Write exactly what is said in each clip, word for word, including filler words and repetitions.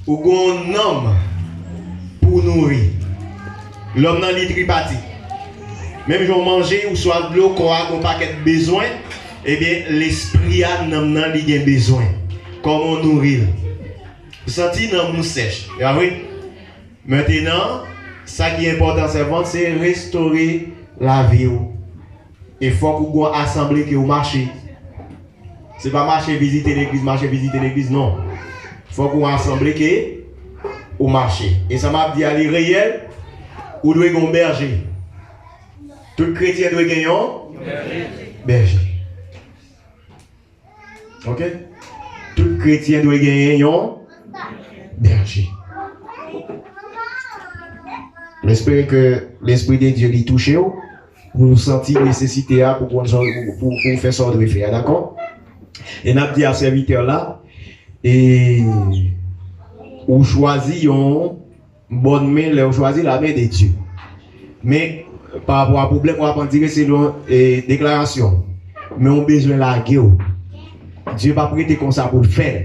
Ou gen yon nanm pou w nouri. Lòm nan li tripatit. Menm jan w manje, ou swaf dlo, kò a gen yon pakèt bezwen, ebyen, lespri a, nanm nan, li gen bezwen. Kòman w nouri l? Ou santi nanm ou sèch, e pa vre? Mentenan, sa ki enpòtan sèlman, se restore lavi w. E fòk ou gen yon asanble ke w mache. Se pa mache vizite legliz, mache vizite legliz, non. Fòk ou asanble ke ou mache. E sa m ap di a, li reyèl, ou dwe gen yon bèje. Tout kretyen dwe gen yon bèje. Ok? Tout kretyen dwe genyen yon bèje. M espere ke Lespri de Dye li touche w, pou w santi nesesite a, pou konn sa w, pou, pou w fè sa w dwe fè a, dakò? E n ap di a sèvitè la, e ou chwazi yon bòn men lè w chwazi la men de Dye. Men, pa rapò a pwoblèm w ap andire selon, e, deklarasyon w. Men w bezwen lage w. Dye p ap rete konsa pou l fè l.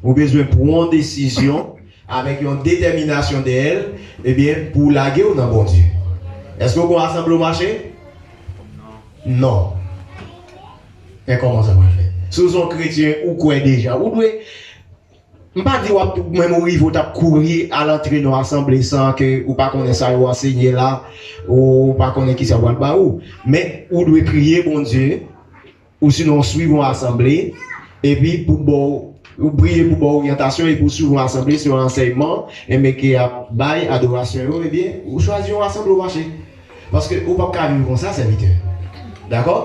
Ou bezwen pran yon desizyon avèk yon detèminasyon dèyè l, ebyen, pou w lage w nan Bondye. Èske w gen yon asanble w mache? Non. Men kòman sa pral fèt? Si w se yon kretyen, ou kwè deja. Ou dwe M pa di w ap tou, menm ou rive, ou t ap kouri al antre nan yon asanble san ke ou pa konnen sa yo ansenye la, ou pa konnen kisa yo pral ba ou. Men, ou dwe priye Bondye, ou sinon w swiv yon asanble, epi pou ba w, ou priye pou ba w oryantasyon, epi w swiv yon asanble, se yon ansèyman, enben ke ap bay adorasyon yo, ebyen, ou chwazi yon asanble w mache. Paske ou p ap ka viv konsa, sèvitè. Dakò?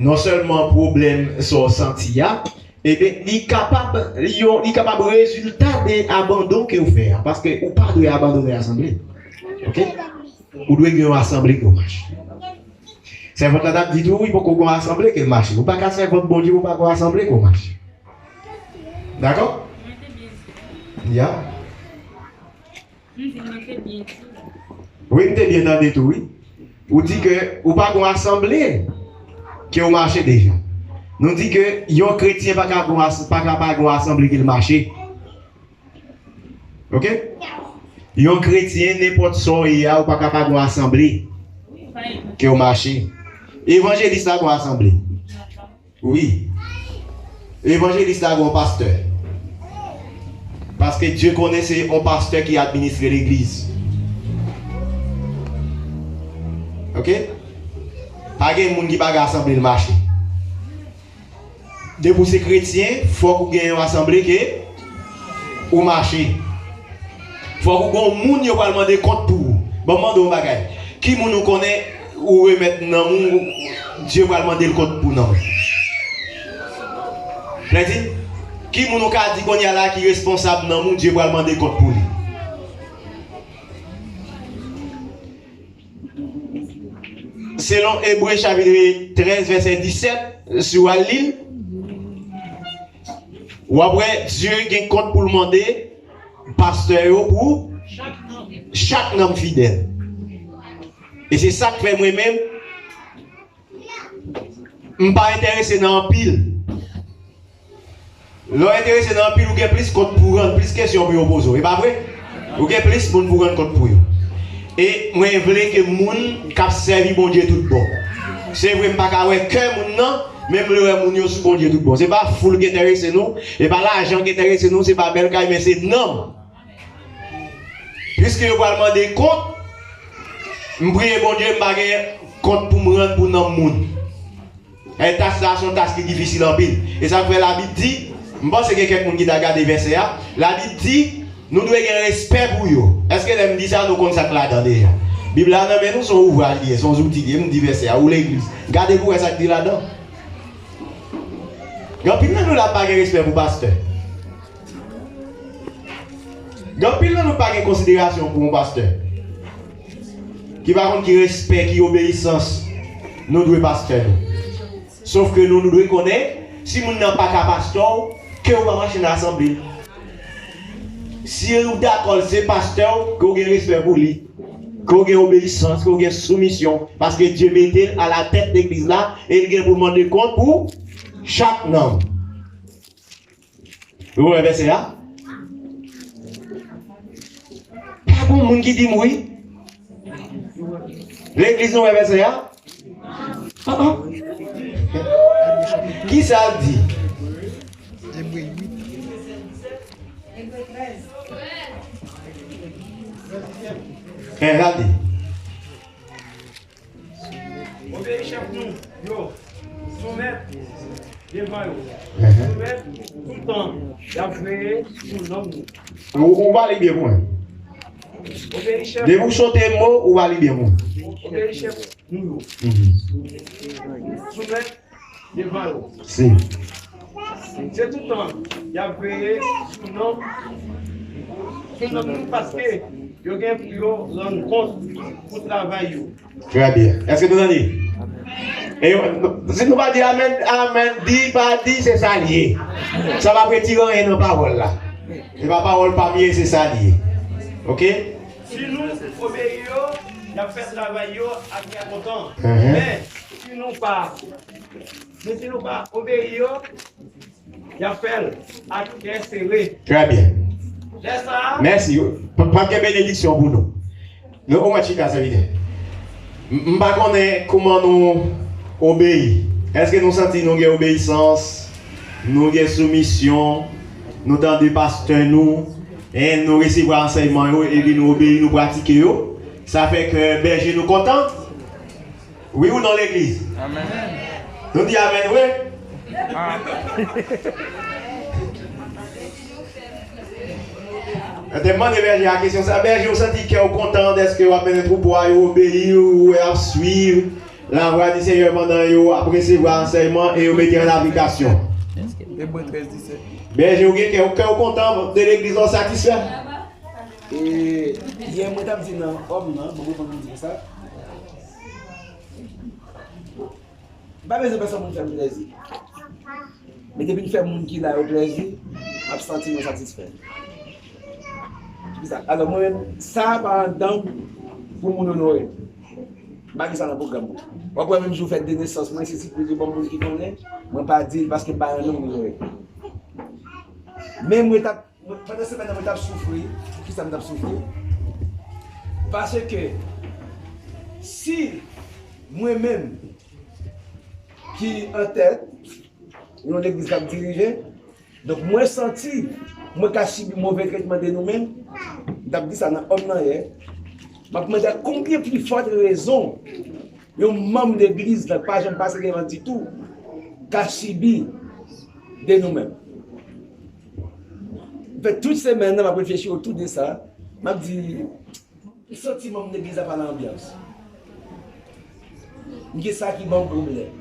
Non sèlman pwoblèm sa w santi a, Ebyen, li kapab, yon, li kapab rezilta de abandon ke w fè a, paske ou pa dwe abandone asanble. Ok? Ou dwe gen yon asanble ke w mache. Sèvant la t ap di tou, wi, poko gen yon asanble ke l mache. Ou pa ka sèvant Bondye, ou pa gen yon asanble ke w mache. Dakò? Ya. M di mwen te byen di. Wi, m te byen tande tou, wi. Ou di ke ou pa gon asanble ke ou mache deja. Nou di ke yon kretyen pa ka gon as-, pa ka pa gon asanble ke l mache. Ok? Yon kretyen, nenpòt sa w ye a, ou pa ka pa gon asanble ke ou mache. Evanjelis la gon asanble. Wi. Evanjelis la gen yon pastè. Paske Dye konnen se yon pastè ki administre legliz. Ok? Pa gen moun ki pa gen asanble l mache. Depi w se kretyen, fòk ou gen yon asanble ke ou mache. Fòk ou gen yon moun yo pral mande kont pou ou. Ban m mande w yon bagay. Ki moun ou konnen ou remèt nanm ou, Dye pral mande l kont pou nanm ou? Lè di, ki moun ou ka di kounye a la ki responsab nanm ou, Dye pral mande kont pou li? Selon Ebre chapit trèz, vèsè disèt, si w al li l, w ap wè Dye gen kont pou l mande pastè yo pou chak nanm fidèl. E se sa k fè mwen menm, m pa enterese nan anpil. Lè w enterese nan anpil, ou gen plis kont pou w rann, plis kesyon pou yo poze w. E pa vre? Ou gen plis moun pou w rann kont pou yo. E mwen vle ke moun k ap sèvi Bondye tout bon. Se vre, m pa ka wè kè moun nan, men m vle wè moun yo sou Bondye tout bon. Se pa foul ki enterese nou, se pa lajan ki enterese nou, se pa bèl kay, men se nanm. Piske yo pral mande kont, m priye Bondye, m pa gen kont pou m rann pou nanm moun. E tas la se yon tas ki difisil anpil. E sa k fè Labib di, m panse gen kèk moun ki ta gade vèsè a, Labib di, nou dwe gen respè pou yo. Èske lè m di sa, nou konn sa k ladan deja? Bib la nan men nou, se yon ouvraj li ye, se yon zouti li ye, m di vèsè a, ou legliz. Gade pou wè sa k di ladan. Gen anpil nan nou la pa gen respè pou pastè. Gen anpil nan nou pa gen konsiderasyon pou yon pastè. Ki pa konn ki respè, ki obeyisans nou dwe pastè nou. Sof ke nou, nou dwe konnen, si moun nan pa ka pastè w, ke w pa mache nan asanble l. Si ou dakò l se pastè w, ke w gen respè pou li, ke w gen obeyisans, ke w gen soumisyon, paske Dye mete l alatèt legliz la, e l gen pou l mande kont pou chak nanm. Ou wè vèsè a? Moun ki di m wi. Legliz nou wè vèsè a? Ah, ah. Ki sa l di? Ebre uit. Eh, gade. Obeyi chèf nou yo, soumèt devan yo. Soumèt toutan, y ap veye sou nonm nou. Ou, ou pale byen pou mwen. Obeyi chèf. Depi w sote mo, ou pale byen pou mwen. Obeyi chèf nou yo. Mhm. Soumèt devan yo. Si. Se toutan y ap veye sou nonm, sou nonm nou, paske yo gen pou yo rann kont pou travay yo. Trè byen. Èske nou tande? E yo, si nou pa di amèn, amèn, di, pa di, se sa l ye. Sa p ap retire anyen nan pawòl la. Se pa pawòl pa m ye, se sa l ye. Oke? Si nou obeyi yo, y ap fè travay yo ak kè kontan. Mhm. Men, si nou pa, men si nou pa obeyi yo, y ap fè l ak kè sere. Trè byen. Lè sa a. Mèsi. Pa, pa gen benediksyon pou nou. Nou, omwen chita, sèvitè. M, m pa konnen kòman nou obeyi. Èske nou santi nou gen obeyisans? Nou gen soumisyon? Nou tande pastè nou? E nou resevwa ansèyman yo, epi nou obeyi, nou pratike yo? Sa fè kè bèje nou kontan? Wi ou non, legliz? Amèn. Nou di amèn vre? Ah. Mwen te mande bèje a kesyon sa. Bèje, ou santi kè w kontan dèske w ap mennen twoupo a, yo obeyi w, yo ap swiv lavwa di Senyè pandan yo ap resevwa ansèyman e yo mete an aplikasyon? Ebre trèz disèt. Bèje, ou gen kè, kè w kontan de legliz la, w satisfè? E, yè mwen t ap di nan òm nan, bon, mwen di konsa. M pa bezwen pèsonn moun fè m plèzi. Men depi m fè moun ki la yo plèzi, m ap santi mwen satisfè. Se sa. Alò, mwen menm, sa pa anndan m pou moun onore m. M pa gen sa nan pwogram mwen. W ap wè menm jou fèt de nesans mwen, si, si Bondye ban m moun ki konnen, mwen pa di l paske m pa renmen moun onore m. Men mwen t ap Mwen, pandan semèn nan, mwen t ap soufri. Poukisa m t ap soufri? Paske si mwen menm ki antèt yon legliz k ap dirije, donk mwen santi mwen ka sibi move tretman de nou menm, m t ap di sa nan òm nan yè, m ap mande a konbyen pli fòt rezon yon manm legliz la k pa janm pase devan ditou ka sibi de nou menm. M fè tout semèn nan, m ap reflechi otou de sa. M ap di, m santi manm legliz la pa nan anbyans. M gen sa ki ban m pwoblèm.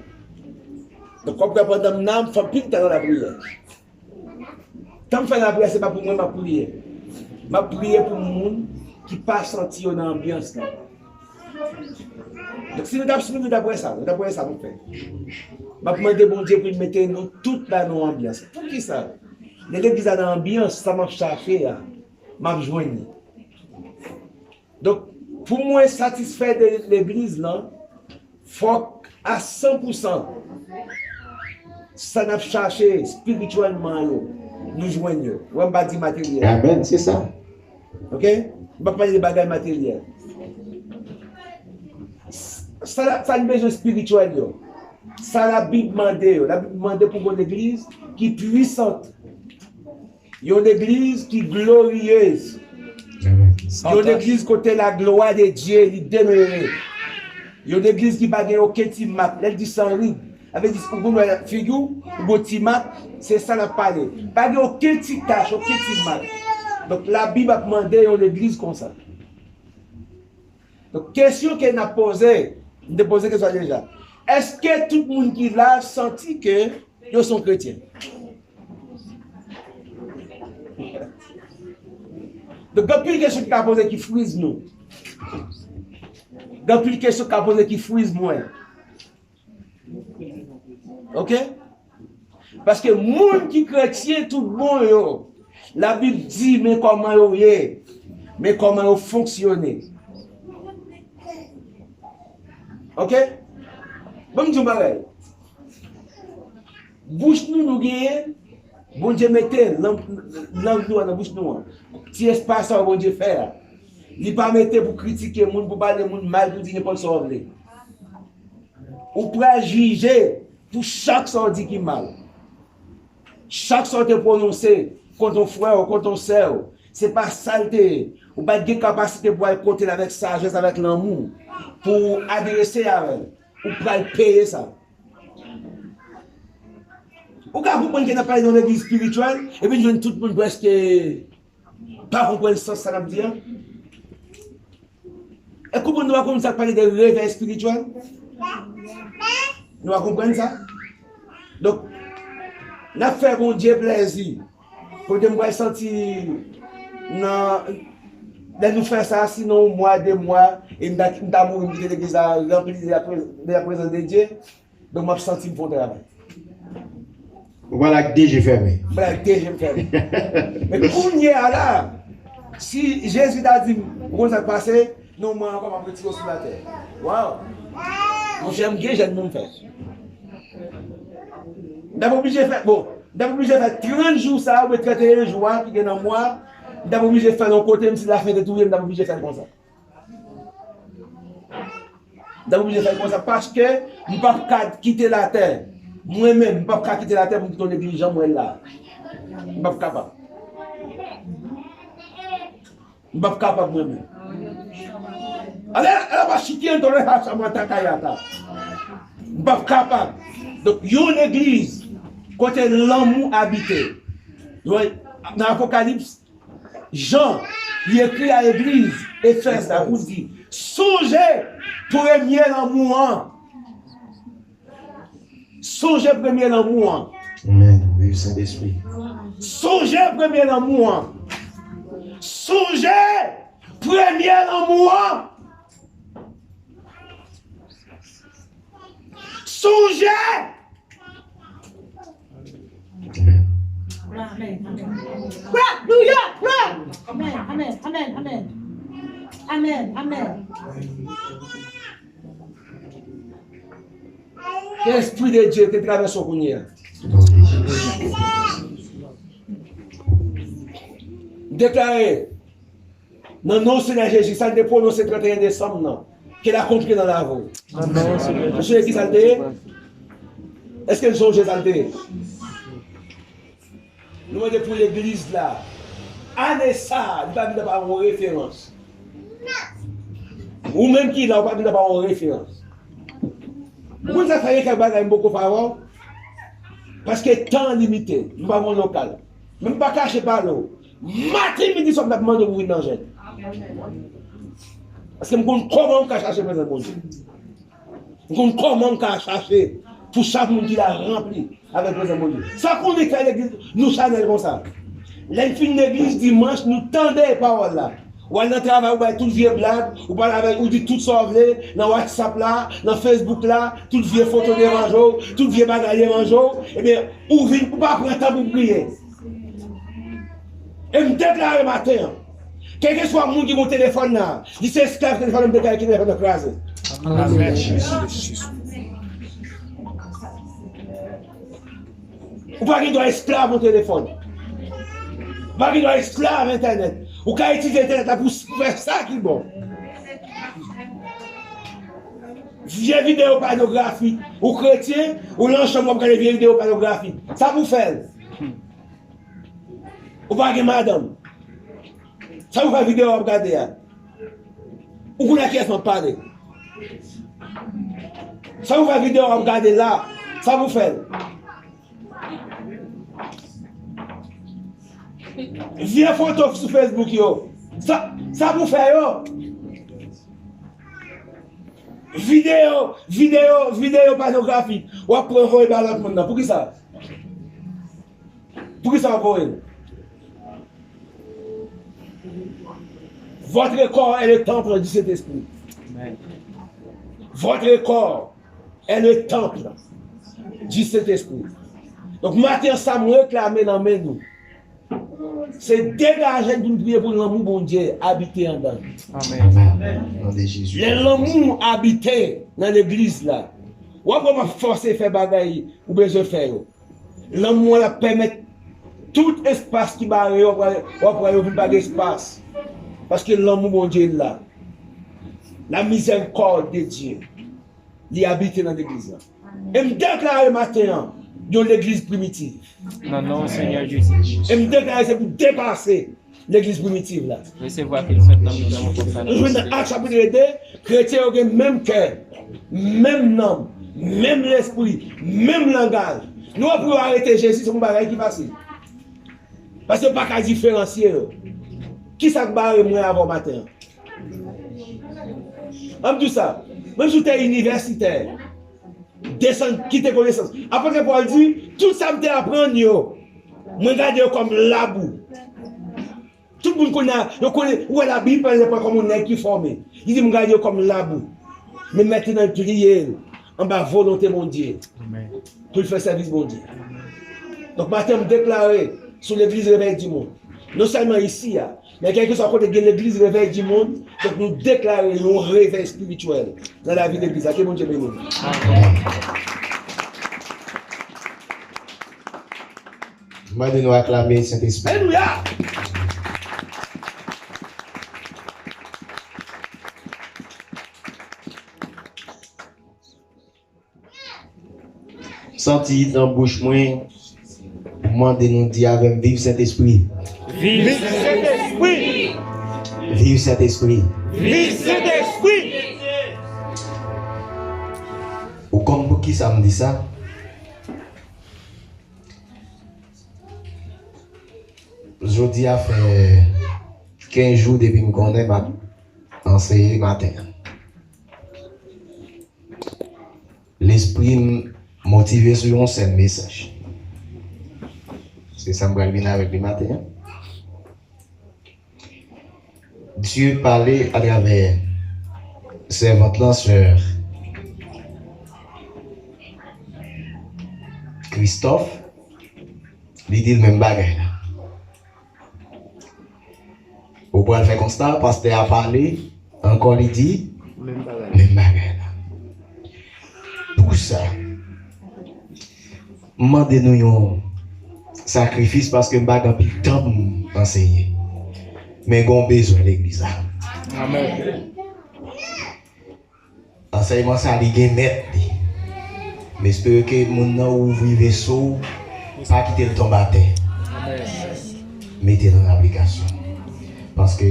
Donk, w ap wè pandan m nan, m fè anpil tan nan lapriyè. Tan m fè lapriyè, se pa pou mwen m ap priye. M ap priye pou moun ki pa santi yo nan anbyans lan. Donk, si nou t ap swiv, nou t ap wè sa, nou t ap wè sa m ap fè. M ap mande Bondye pou l mete nou tout la nan yon anbyans. Poukisa? Lè legliz la nan anbyans, sa m ap chache a, m ap jwenn li. Donk, pou mwen satisfè de legliz lan, fòk a san pou san sa n ap chache espirityèlman yo, nou jwenn yo. Wè, m pa di materyèl. Amèn, se sa. Oke? M pa pale de bagay materyèl. Sa, sa n bezwen espirityèl yo. Sa Labib mande yo. Labib mande pou gon legliz ki pwisant. Yon legliz ki gloriyez. Amèn. Yon legliz kote la glwa de Dye li demere. Yon legliz ki pa gen okenn ti mak. Lè l di san rid, sa vle di ou konn wè figi w, ou gon ti mak, se sa l ap pale. Pa gen okenn ti tach, okenn ti mak. Donk, Labib ap mande yon legliz konsa. Donk, kesyon ke n ap poze, m te poze kesyon sa deja. Èske tout moun ki la santi ke yo se yon kretyen? Donk, gen anpil kesyon ki ka poze ki friz nou. Gen anpil kesyon ki ka poze ki friz mwen. Oke? Paske moun ki kretyen tout bon yo, Labib di, men kòman yo ye, men kòman yo fonksyone. Oke? Ban m di yon bagay. Bouch nou, nou genyen, Bondye mete lang, lang nou an nan bouch nou an. Ti espas sa Bondye fè a. Li pa mete pou kritike moun, pou pale moun mal, pou di nenpòt sa w vle. Ou pral jije pou chak sa w di ki mal. Chak sa w te pwononse kont yon frè w, kont yon sè w, se pa sa l te ye. Ou pa t gen kapasite pou al kote l avèk sajès, avèk lanmou, pou w adrese avè l. Ou pral peye sa. Ou ka konprann ke n ap pale nan legliz espirityèl, epi n jwenn tout moun prèske pa konprann sans sa n ap di a. Èske nou pa konn sa k pale de revèy espirityèl? Nou pa konprann sa? Donk, n ap fè Bondye plèzi. Kote m pral santi nan, lè nou fè sa, si nan yon mwa, de mwa, e m ta, m ta mouri, m kite legliz la ranpli de la pre-, de la prezans de Dye, donk m ap santi m fè yon travay. Ou pral ak de je fèmen. M pral ak de je m fèmen. Men kounye a la, si Jezi ta di m, ou konn sa k pase, nan yon mwa ankò m ap retire w sou latè. Waw! Monchè, m gen jèn pou m fè. M t ap oblije fè, bon, m t ap oblije fè trant jou sa a, oubyen trannteyen jou a ki gen nan mwa, m t ap oblije fè l yon kote, menm si lafen te touye m, m t ap oblije fè l konsa. M t ap oblije fè l konsa, paske m p ap ka kite latè. Mwen menm, m p ap ka kite latè pou m kite yon neglij jan mwen la. M p ap kapab. M p ap kapab mwen menm. Ale, ale pa chiki an tole ha sa mwen ta kayata. M p ap kapab. Donk, yon legliz kote lanmou abite. Yo, nan Apokalips, Jan, li ekri a legliz Efèz la pou l di, sonje premye lanmou an. Sonje premye lanmou an. Amèn. Wi, Sentespri. Sonje premye lanmou an. Sonje premye lanmou an. Sonje! Amèn. Amèn, amèn, amèn. Amèn, amèn, amèn, amèn. Amèn, amèn. Ke Lespri de Dye te travèse w kounye a. Deklare, nan non Senyè Jezi, sa n te pwononse trannteyen desanm nan, ke l akonpli nan lavi w. Amèn. Ou sonje ki sa l te ye? Èske n sonje sa l te ye? Nou mande pou legliz la. Ane sa a, li pa vin nan pa yon referans. Ou menm ki la, ou pa vin nan pa yon referans. Ou konn sa k fè gen kèk bagay m poko fè avè w? Paske tan an limite, m pa gen yon lokal. Men m pa kache pale w. Maten, midi, swa, m t ap mande w pou vin nan jèn. Paske m konn kòman w ka chache prezans Bondye. M konn kòman m ka chache pou chak moun ki la ranpli avèk prezans Bondye. Sa konnen fè legliz nou chanèl konsa. Lè n fin legliz dimanch, nou tande pawòl la. W al nan travay, ou bay tout vye blag, ou pale avèk, ou di tout sa w vle, nan WhatsApp la, nan Facebook la, tout vye foto deranje w, tout vye bagay deranje w, ebyen, ou vin, ou pa pran tan pou w priye. E m deklare maten an, kèlkeswa moun ki gon telefòn la, li se esklav telefòn nan, m deklare ke telefòn nan kraze. Amèn. Ou pa gen dwa esklav yon telefòn. Ou pa gen dwa esklav entènèt. Ou ka itilize entènèt la pou, pou fè sa ki bon. Vye videyo pònografik. Ou kretyen, ou nan chanm w ap gade vye videyo pònografik. Sa pou fè l? Ou pa gen madanm. Sa pou fè videyo w ap gade a? Ou konn ak kiyès m ap pale? Sa pou fè videyo w ap gade la? Sa pou fè l? Vye foto sou Facebook yo. Sa, sa pou fè yo? Videyo, videyo, videyo pònografik. W ap pran voye ba lòt moun nan. Poukisa? Poukisa w ap voye l? Votre corps est le temple du Saint-Esprit. Amen. Votre corps est le temple du Saint-Esprit. Donk, maten an, sa m reklame nan men nou, se degaje n pou n priye pou lanmou Bondye abite anndan nou. Amèn. Amèn. Non de Jezi. Lè lanmou abite nan legliz la, w ap wè m ap fòse fè bagay ou bezwen fè yo. Lanmou an ap pèmèt tout espas ki bare yo, w ap wè, w ap wè yo vin pa gen espas. Paske lanmou Bondye la. La miséricorde de Dieu. Li abite nan legliz la. E m deklare maten an, yon legliz primitiv. Nan non Senyè Jezi. E m deklare se pou depase legliz primitiv la. Resevwa ke l fèt nan mitan nou konsa. Nou jwenn nan Ak chapit de, kretyen yo gen menm kè, menm nanm, menm lespri, menm langaj. Nou wè pou yo arete Jezi, se yon bagay ki fasil. Paske yo pa ka diferansye yo. Kisa k bare mwen avè w maten an? An m di w sa, menm si w te inivèsitè, desann, kite konesans. Apot Pòl di, tout sa m te aprann yo, mwen gade yo kòm labou. Tout moun konnen, yo konnen, ou wè Labib, pa egzanp, kòm yon nèg ki fòme. Li di, m gade yo kòm labou. Men mentnan, l pliye l anba volonte Bondye. Amèn. Pou l fè sèvis Bondye. Donk, maten, m deklare sou legliz Réveil du Monde. Non sèlman isi a, men kèlkeswa kote gen legliz Réveil du Monde, donk nou deklare yon revèy espirityèl nan lavi legliz la. Ke Bondye beni nou. Mande nou aklame Sentespri. Alelouya! Santi nan bouch mwen, mande nou di avè m, viv Sentespri. Viv Sentespri! Viv Sentespri! Viv Sentespri! Ou konn poukisa m di sa? Jodi a fè kenz jou depi m konnen m ap anseye maten an. Lespri m motive sou yon sèl mesaj. Se sa m pral vin avèk li maten an. Dye pale atravè sèvant lan, sè Christophe, li di l menm bagay la. Ou pral fè konsta, pastè a pale, ankò li di menm bagay la. Pou sa, m mande nou yon sakrifis paske m pa gen anpil tan pou m anseye. Men gen yon bezwen legliz la. Amèn. Ansèyman sa li gen mèt li. M espere ke moun nan ouvri veso w, pa kite l tonbe atè. Mete l an aplikasyon. Paske,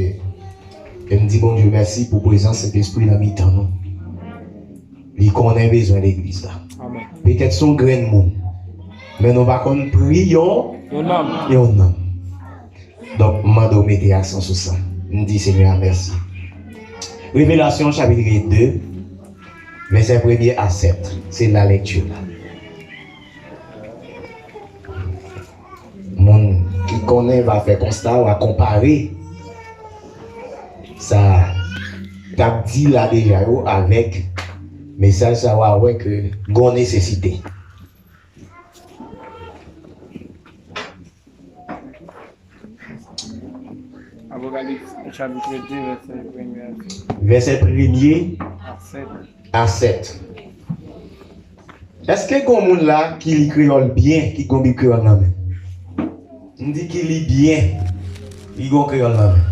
e m di Bondye mèsi pou prezans Sentespri nan mitan nou. Li konnen bezwen legliz la. Petèt se yon grenn moun, men nou pa konn pri yon, yon nanm. Donk, m mande w mete aksan sou sa. M di Senyè a mèsi. Revelasyon, chapit de, vèsè premye a sèt. Se la lekti la. Moun ki konnen va fè konsta, va konpare sa t ap di la deja yo avèk mesaj sa, w a wè ke gon nesesite. Apokalips, chapit de, vèsè premye a sèt. Vèsè premye a sèt. Èske gon moun la ki li kreyòl byen, ki gon Bib kreyòl nan men? M di ki li byen, ki gon kreyòl nan men.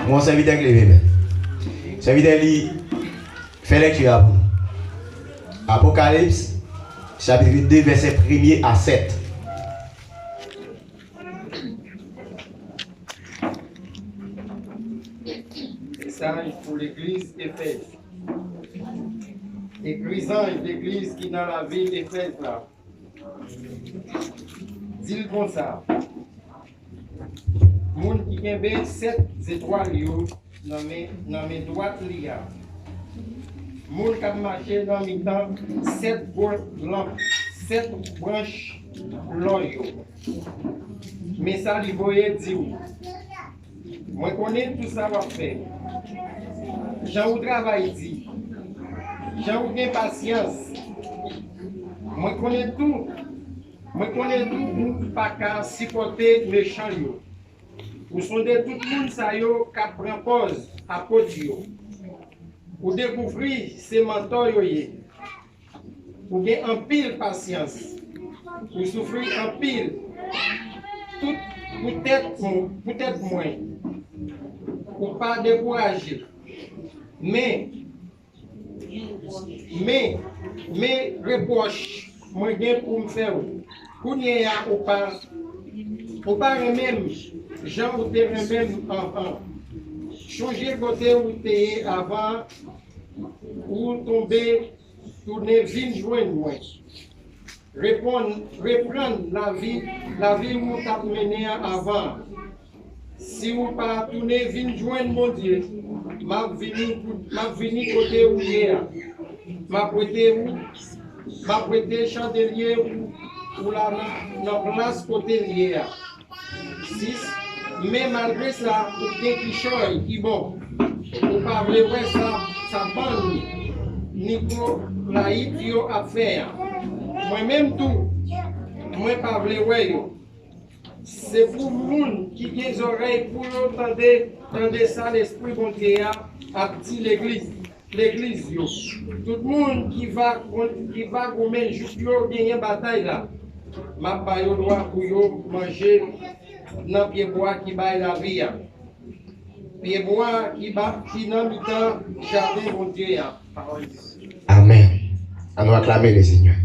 Gon sèvitè ki leve men. Sèvitè li fè lekti a pou nou. Apokalips, chapit de, vèsè premye a sèt. Mesaj pou legliz Efèz. Ekri zanj legliz ki nan lavil Efèz la. Di l konsa, moun ki kenbe sèt zetwal yo nan men, nan men dwat li a. Moun k ap mache nan mitan sèt gwo lanp, sèt branch lò yo. Men sa li voye di w, mwen konnen tou sa w ap fè, jan ou travay di, jan ou gen pasyans. Mwen konnen tou, mwen konnen tou ou pa ka sipòte mechan yo. Ou sonde tout moun sa yo k ap pran pòz apot yo. Ou dekouvri se mantò yo ye. Ou gen anpil pasyans. Ou soufri anpil. Tout poutèt, poutèt mwen. Ou pa dekouraje. Men, men, men repwòch mwen gen pou m fè w. Kounye a ou pa, ou pa renmen m jan ou te renmen m anvan. Chonje kote ou te ye avan ou tonbe, tounen vin jwenn mwen. Reponn, reprann lavi, lavi ou t ap mennen an avan. Si ou pa tounen vin jwenn Bondye, m ap vini, m ap vini kote ou ye a. M ap wete ou, m ap wete chandelye ou, ou la nan, nan plas kote l ye a. Sis, men malgre sa, ou gen kichòy ki bon. Ou pa vle wè sa, sa bann Nikolayit yo ap fè a. Mwen menm tou, mwen pa vle wè yo. Se pou moun ki gen zòrèy pou yo tande, tande sa Lespri Bondye a ap di legliz, legliz yo. Tout moun ki va, ki va goumen jouk yo genyen batay la, m ap ba yo dwa pou yo manje nan pyebwa ki bay lavi a. Pyebwa ki ba, ki nan mitan jaden Bondye a. Amèn. Ann nou aklame Lesenyè.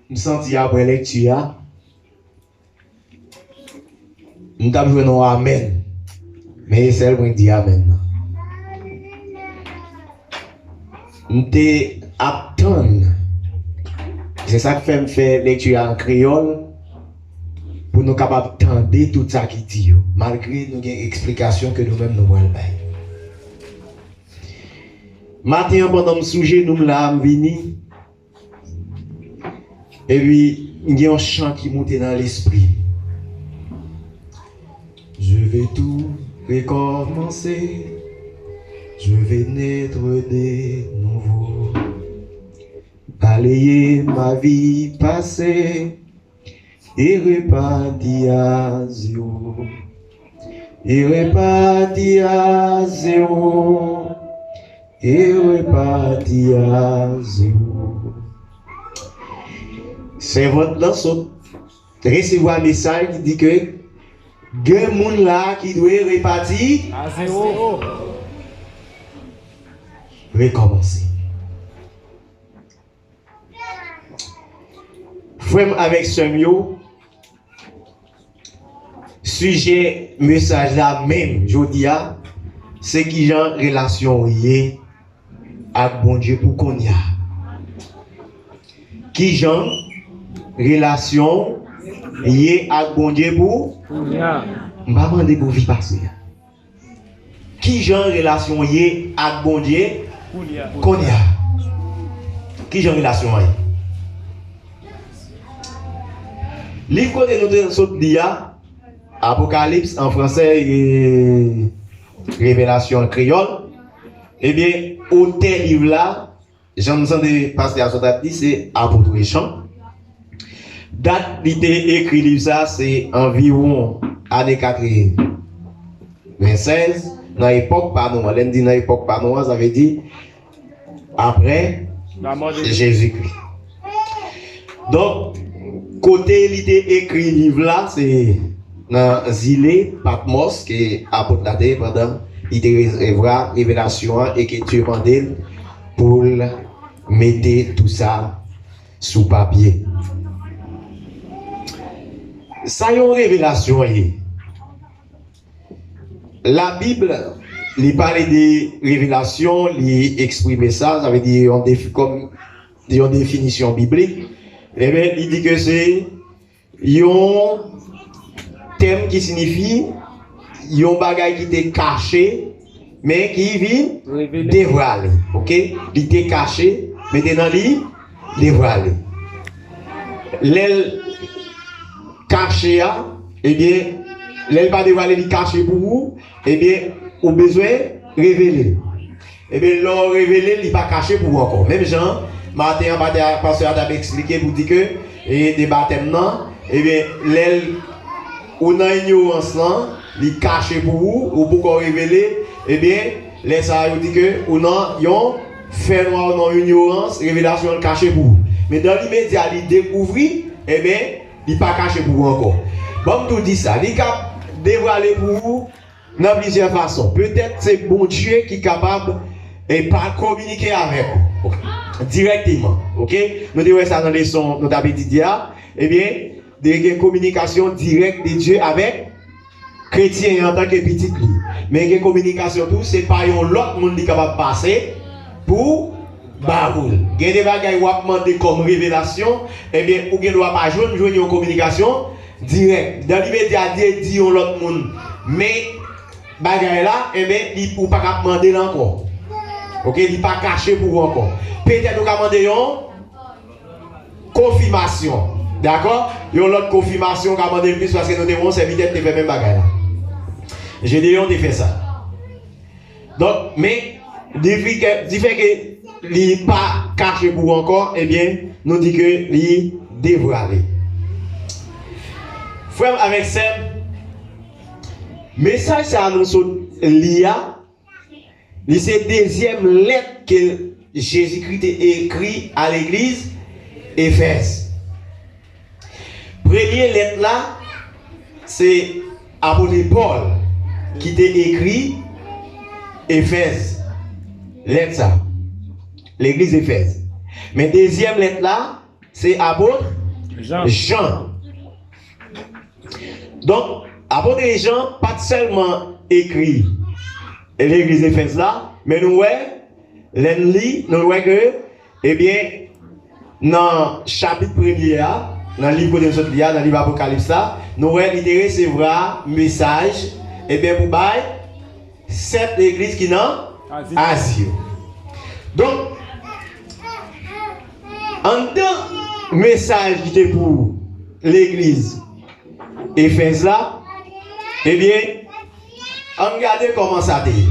M santi apre lekti a, m t ap jwenn yon amèn. Men e sèl mwen k di amèn nan. M te ap tann. Se sa k fè m fè lekti a an kreyòl, pou nou kapab tande tout sa ki di yo, malgre nou gen eksplikasyon ke nou menm nou pral bay. Maten an, pandan m sou jenou m la a, m vini. Epi, m gen yon chan ki moute nan lespri m. Je vais tout recommencer. Je vais naître de nouveau. Balayer ma vie passée et repartir à zéro. Et repartir à zéro. Et repartir à zéro. Sèvant lan sot resevwa mesaj ki di ke gen moun la ki dwe repati, rekòmanse. Frè m avèk sè m yo, sijè mesaj la menm jodi a, se kijan relasyon w ye ak Bondye pou kounye a. Kijan relasyon w ye ak Bondye pou kounye a. M pa mande pou vi pase a. Kijan relasyon w ye ak Bondye kounye a? Kijan relasyon an ye? Liv kote nou te sot li a, Apokalips an fransè, e Revelasyon an kreyòl, ebyen, otè liv la, jan m tande pastè a sot ap di, se apot Jan. Dat li te ekri liv sa, se anviwon ane katrevennsèz, nan epòk pa nou an. Lè n di nan epòk pa nou an, sa vle di apre Jezikri. Donk, kote li te ekri liv la, se nan zile Patmòs ke apot la te ye pandan li te resevwa revelasyon an e ke Dye mande l pou l mete tou sa sou papye. Sa yon revelasyon ye. Labib, li pale de revelasyon, li eksprime sa, sa vle di yon defi, kòm yon definisyon biblik. Ebyen, li di ke se yon tèm ki siyifi yon bagay ki te kache, men ki vin devwale. Oke? Li te kache, men te nan li devwale. Lè l kache a, ebyen, lè l pa devwale, li kache pou ou, ebyen, ou bezwen revele l. Ebyen, lè w revele l, li pa kache pou ou ankò. Menm jan, maten an, pastè a, pastè a t ap eksplike pou di ke, e, de batèm nan, ebyen, lè l, ou nan inyorans lan, li kache pou ou, ou poko revele, ebyen, lè sa a, yo di ke ou nan yon Fènwa w nan inyorans, revelasyon an kache pou ou. Men dan limedya, li dekouvri, ebyen, li pa kache pou ou ankò. Ban m tou di sa, li ka devwale pou ou nan plizyè fason. Petèt se Bondye ki kapab e pa kominike avèk ou dirèkteman. Oke? Nou te wè sa nan leson nou t ap etidye a. Ebyen, de gen kominikasyon dirèk de Dye avèk kretyen an antanke pitit li. Men gen kominikasyon tou, se pa yon lòt moun li kapab pase pou ba ou l. Gen de bagay w ap mande kòm revelasyon, ebyen, ou gen dwa pa jwenn, jwenn yon kominikasyon dirèk. Dan limedya, Dye di yon lòt moun, men bagay la, ebyen, li, ou pa ka ap mande l ankò. Oke, li pa kache pou ou ankò. Petèt ou ka mande yon konfimasyon. Dakò? Yon lòt konfimasyon ka mande l plis paske nou te wè yon sèvitè ki te fè menm bagay la. Jedeyon te fè sa. Donk, men, difè ke, difè ke li pa kache pou ou ankò, ebyen, nou di ke li devwale. Frè m avèk sè m, mesaj sa a nou sot li a, li se dezyèm lèt ke Jezikri te ekri a legliz Efèz. Premye lèt la, se apot Pòl ki te ekri Efèz. Lèt sa, legliz Efèz. Men dezyèm lèt la, se apot Jan. Jan. Donk, apot Jan pa t sèlman ekri legliz Efèz la, men nou wè, lè n li, nou wè ke, ebyen, nan chapit premye a, nan liv kote n sot li a, nan liv Apokalips la, nou wè li te resevwa mesaj, ebyen, pou bay sèt legliz ki nan Azi. Azi yo. Donk, anndan mesaj ki te pou legliz Efèz la, ebyen, ann gade kòman sa te ye.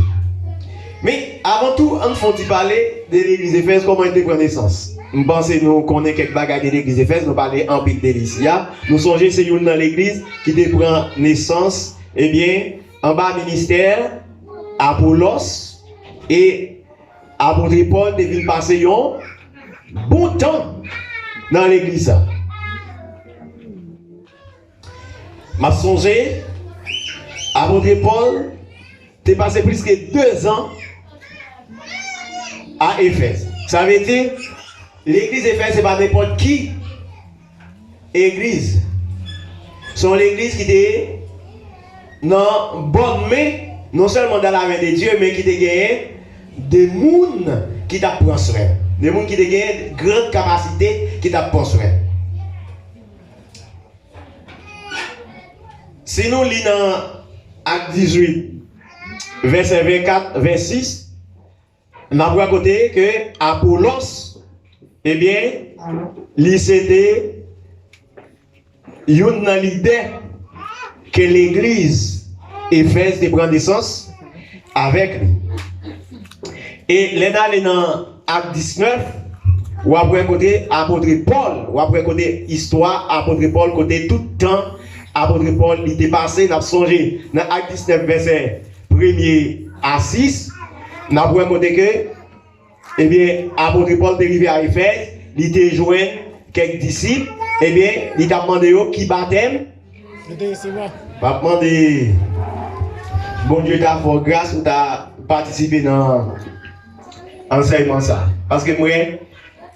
Men, avan tou, ann fè yon ti pale de legliz Efèz, kòman li te pran nesans. M panse nou konnen kèk bagay de legliz Efèz, nou pale anpil de li isi a. Nou sonje se youn nan legliz ki te pran nesans, ebyen, anba ministè Apolos, e apot Pòl te vin pase yon bon tan nan legliz sa. M ap sonje, apot Pòl te pase plis ke dezan a Efèz. Sa vle di, legliz Efèz se pa nenpòt ki egliz. Se yon legliz ki te nan bòn men, non sèlman dans la main de Dieu, men ki te genyen de moun ki t ap pran swen. De moun ki te genyen gran kapasite ki t ap pran swen. Si nou li nan Ak dizuit, vèsè vennkat, vennsis, n ap wè kote ke Apolos, ebyen, li se te youn nan lidè ke legliz Efèz te pran nesans avèk li. E lè n ale nan Ak diznèf, w ap wè kote apot Pòl, w ap wè kote istwa apot Pòl, kote tout tan apot Pòl li te pase, n ap sonje nan Ak diznèf vèsè premye a sis, n ap wè kote ke, ebyen, apot Pòl te rive a Efèz, li te jwenn kèk disip, ebyen, li t ap mande yo ki batèm yo te resevwa. M ap mande Bondye ta fè w gras pou ta patisipe nan ansèyman sa. Paske m wè,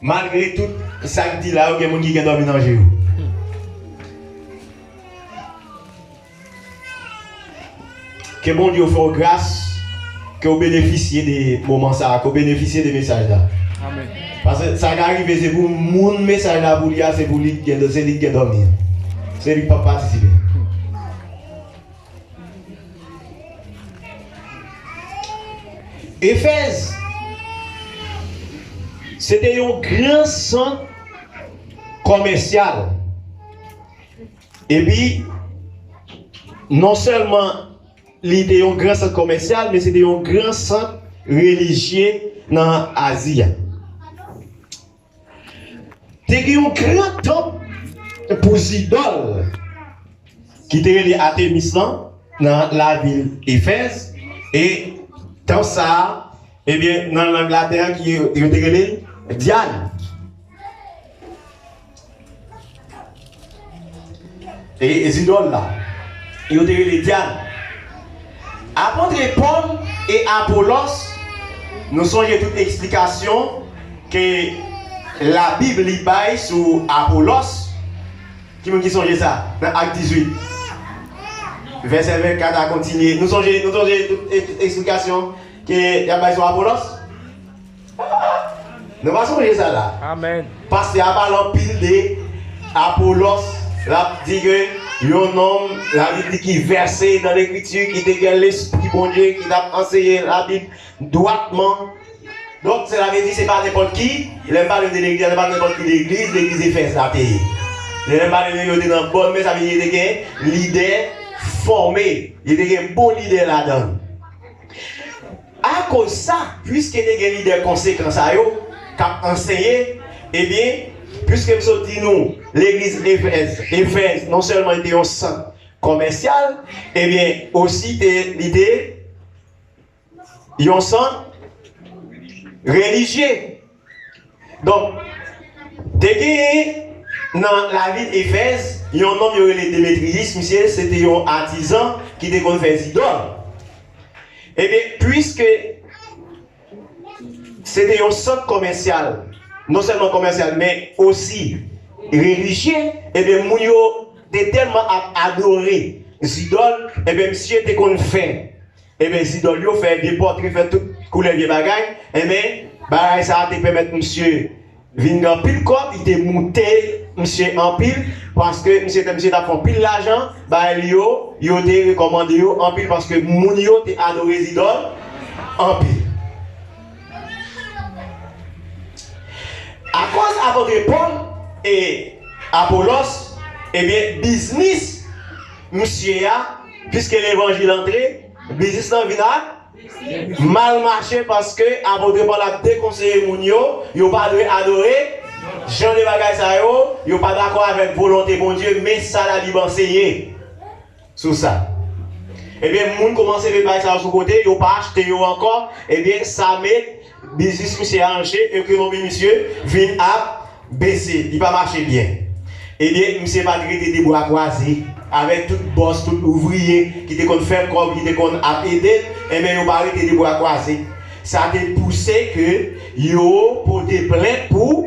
malgre tout sa k di la yo, gen moun ki gen dòmi nan je yo. Ke Bondye fè w gras, ke w benefisye de moman sa a, ke w benefisye de mesaj la. Amèn. Paske sa ka rive, se pou moun mesaj la pou li a, se pou li k gen, se li k gen dòmi an. Se li k p ap patisipe. Efèz, se te yon gran sant kòmèsyal. Epi, non sèlman li te yon gran sant kòmèsyal, men se te yon gran sant relijye nan Azi a. Te gen yon gran tanp pou zidòl ki te rele Atemis lan nan lavil Efèz, e tanp sa a, Ebyen, nan lang laten an, ki yo, yo te rele l Dyan. E, e zidòl la, yo te rele Dyan. Apot Pòl e Apolòs, nou sonje tout eksplikasyon ke Labib li bay sou Apolòs. Ki moun ki sonje sa? Nan Ak dizuit, vèsè vennkat a kontinye. Nou sonje, nou sonje tout ek-, eksplikasyon ke y ap bay sou Apolòs? Nou pa sonje sa la. Amèn. Pastè a pale anpil de Apolòs, l ap di ke yon nonm, Labib di, ki vèse nan Lekriti, ki te gen Lespri Bondye, ki t ap anseye Labib dwatman. Donk, sela vle di, se pa nenpòt ki, lè m pale de legliz, se pa nenpòt ki legliz, legliz Efèz la te ye. Lè m pale de yo te nan bòn men, sa vle di yo te gen lidè fòme, yo te gen bon lidè ladan l. Akoz sa, piske te gen lidè konsekan sa yo k ap anseye, ebyen, piske m sot di nou, legliz Efèz, Efèz non sèlman li te yon sant kòmèsyal, ebyen, osi te, li te yon sant relijye. Donk, te genyen nan lavil Efèz yon nonm yo rele Demetriyis, misye se te yon atizan ki te konn fè zidòl. Ebyen, piske se te yon sant kòmèsyal, non sèlman kòmèsyal, men osi relijye, ebyen, moun yo te tèlman ap adore zidòl, ebyen, misye te konn fè, ebyen, zidòl yo, fè de pòtre, fè tout koulè vye bagay, ebyen, bagay sa a te pèmèt misye vin gen anpil kòb, li te moute misye anpil, paske misye te, misye t ap fè anpil lajan, bay li yo, yo te rekòmande yo anpil, paske moun yo te adore zidòl anpil. Akoz apot Pòl e Apolòs, ebyen, biznis misye a, piske levanjil antre, biznis lan vin ak mal mache, paske apot Pòl ap dekonseye moun yo, yo pa dwe adore jan de bagay sa yo, yo pa dakò avèk volonte Bondye, men sa Labib anseye sou sa. Ebyen, moun kòmanse met bagay sa yo sou kote, yo pa achte yo ankò, ebyen, sa met biznis misye a an je, ekonomi misye vin ap bese, li pa mache byen. Ebyen, misye pa t rete de bra kwaze avèk tout bòs, tout ouvriye ki te konn fè kòb, ki te konn ap ede l, ebyen, yo pa rete de bra kwaze. Sa te pouse ke yo pote plent pou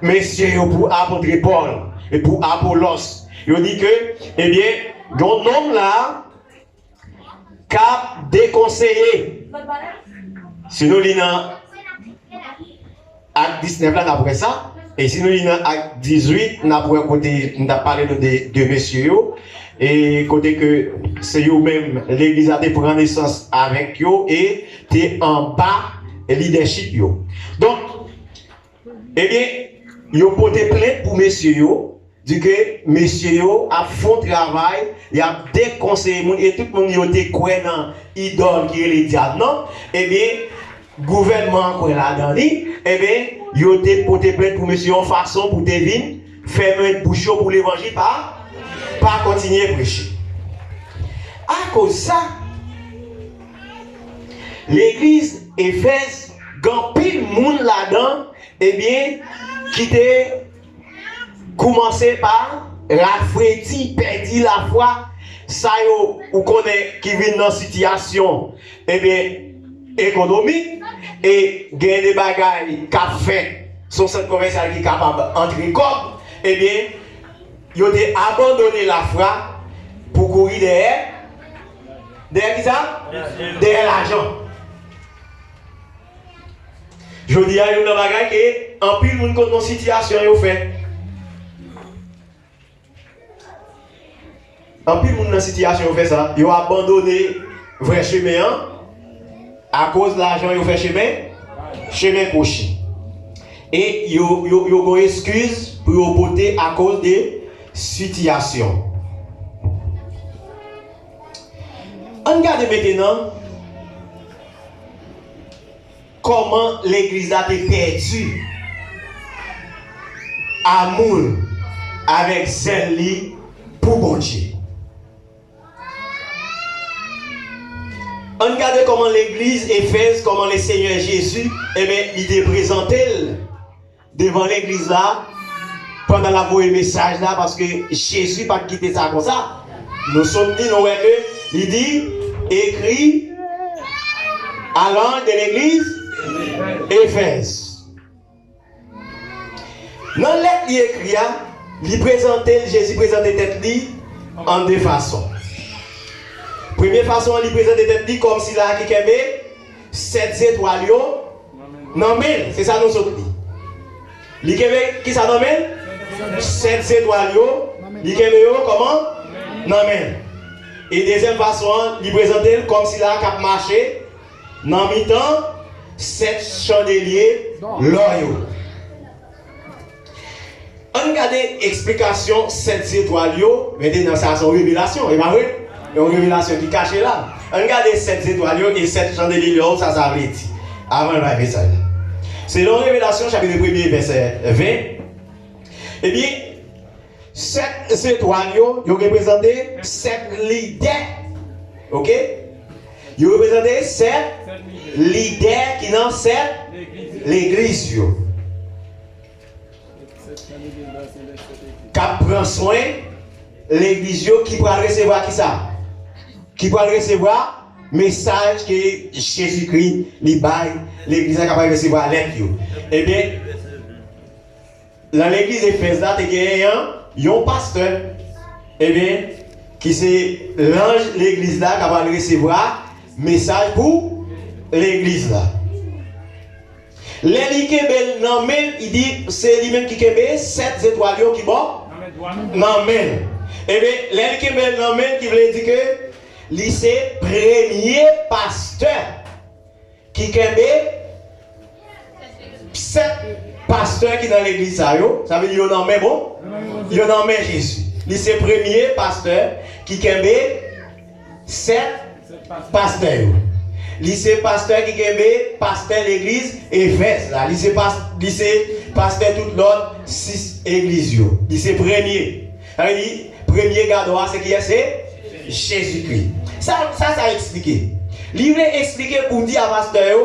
mesye yo, pou apot Pòl e pou Apolòs. Yo di ke, ebyen, yon nonm la, k ap dekonseye. Si nou li nan Ak diznèf la, n ap wè sa. E si nou li nan Ak dizuit, n ap wè kote m t ap pale nou de, de mesye yo. E kote ke se yo menm, legliz la te pran nesans avèk yo e te anba lidèchip yo. Donk, ebyen, yo pote plent pou mesye yo, di ke mesye yo ap fè yon travay, y ap dekonseye moun, e tout moun yo te kwè nan idòl ki rele Dyan nan, ebyen, gouvènman an kwè ladan li, ebyen, yo te pote plent pou mesye yo yon fason pou te vin fèmen bouch yo pou levanjil pa, pa kontinye preche. Akoz sa, legliz Efèz, gen anpil moun ladan, ebyen, ki te koumanse pa rafredi, pèdi lafwa, sa yo ou konnen ki vin nan sitiyasyon, ebyen, ekonomik, e gen de bagay k ap fèt, se yon sant komèsyal ki kapab antre kòb, ebyen, yo te abandone lafwa pou kouri dèyè, dèyè ki sa? Dèyè lajan. Jodi a, youn nan bagay ke anpil moun konn nan sitiyasyon yo fè. Anpil moun nan sitiyasyon yo fè sa. Yo abandone vrè chemen an. Akoz lajan yo fè chemen, chemen kwochi. E yo, yo, yo gon eskiz pou yo pote akoz de sitiyasyon. Ann gade mentenan kòman legliz la te pèdi amou l avèk zèl li pou Bondye. Ann gade kòman legliz Efèz, kòman Lesenyè Jezi, ebyen, li te prezante l devan legliz la pandan l ap voye mesaj la, paske Jezi pa t kite sa konsa. Nou sot li, nou wè ke li di, écrit à l'ange de l'église Éphèse. Nan lèt li ekri a, li prezante l, Jezi prezante tèt li an de fason. Premye fason an, li prezante tèt li kòm sila ki kenbe sèt zetwal yo nan men l. Se sa nou sot li. Li kenbe kisa nan men l? Sèt zetwal yo, li kenbe yo kòman? Nan men l. E dezyèm fason an, li prezante l kòm sila k ap mache nan mitan sèt chandelye lò yo. Ann gade eksplikasyon sèt zetwal yo. Mentnan, sa se yon revelasyon, e pa vre? Yon revelasyon ki kache la. Ann gade sèt zetwal yo e sèt chandelye lò yo, sa sa vle di. Avan n bay mesaj la. Selon Revelasyon, chapit premye, vèsè ven, ebyen, sèt zetwal yo, yo reprezante sèt lidè. Oke? Yo reprezante sèt lidè ki nan sèt legliz yo. K ap pran swen legliz yo ki pral resevwa kisa? Ki pral resevwa mesaj ke Jezikri li bay legliz la, k ap resevwa lèt yo. Ebyen, nan legliz Efèz la, te genyen yon, yon pastè, ebyen, ki se lanj legliz la, k ap al resevwa mesaj pou legliz la. Lè li kenbe l nan men l, li di se li menm ki kenbe sèt zetwal yo ki bò nan men l. Ebyen, lè li kenbe l nan men l, ki vle di ke li se premye pastè ki kenbe sèt pastè ki nan legliz sa yo. Sa vle di yo nan men bon? Yo nan men Jezi. Li se premye pastè ki kenbe sèt pastè yo. Li se pastè ki kenbe pastè legliz Efèz la. Li se pas-, li se pastè tout lòt sis egliz yo. Li se premye. Sa vle di, premye gadò a se kiyès? Se Jezikri. Sa, sa, sa eksplike. Li vle eksplike pou di a pastè yo,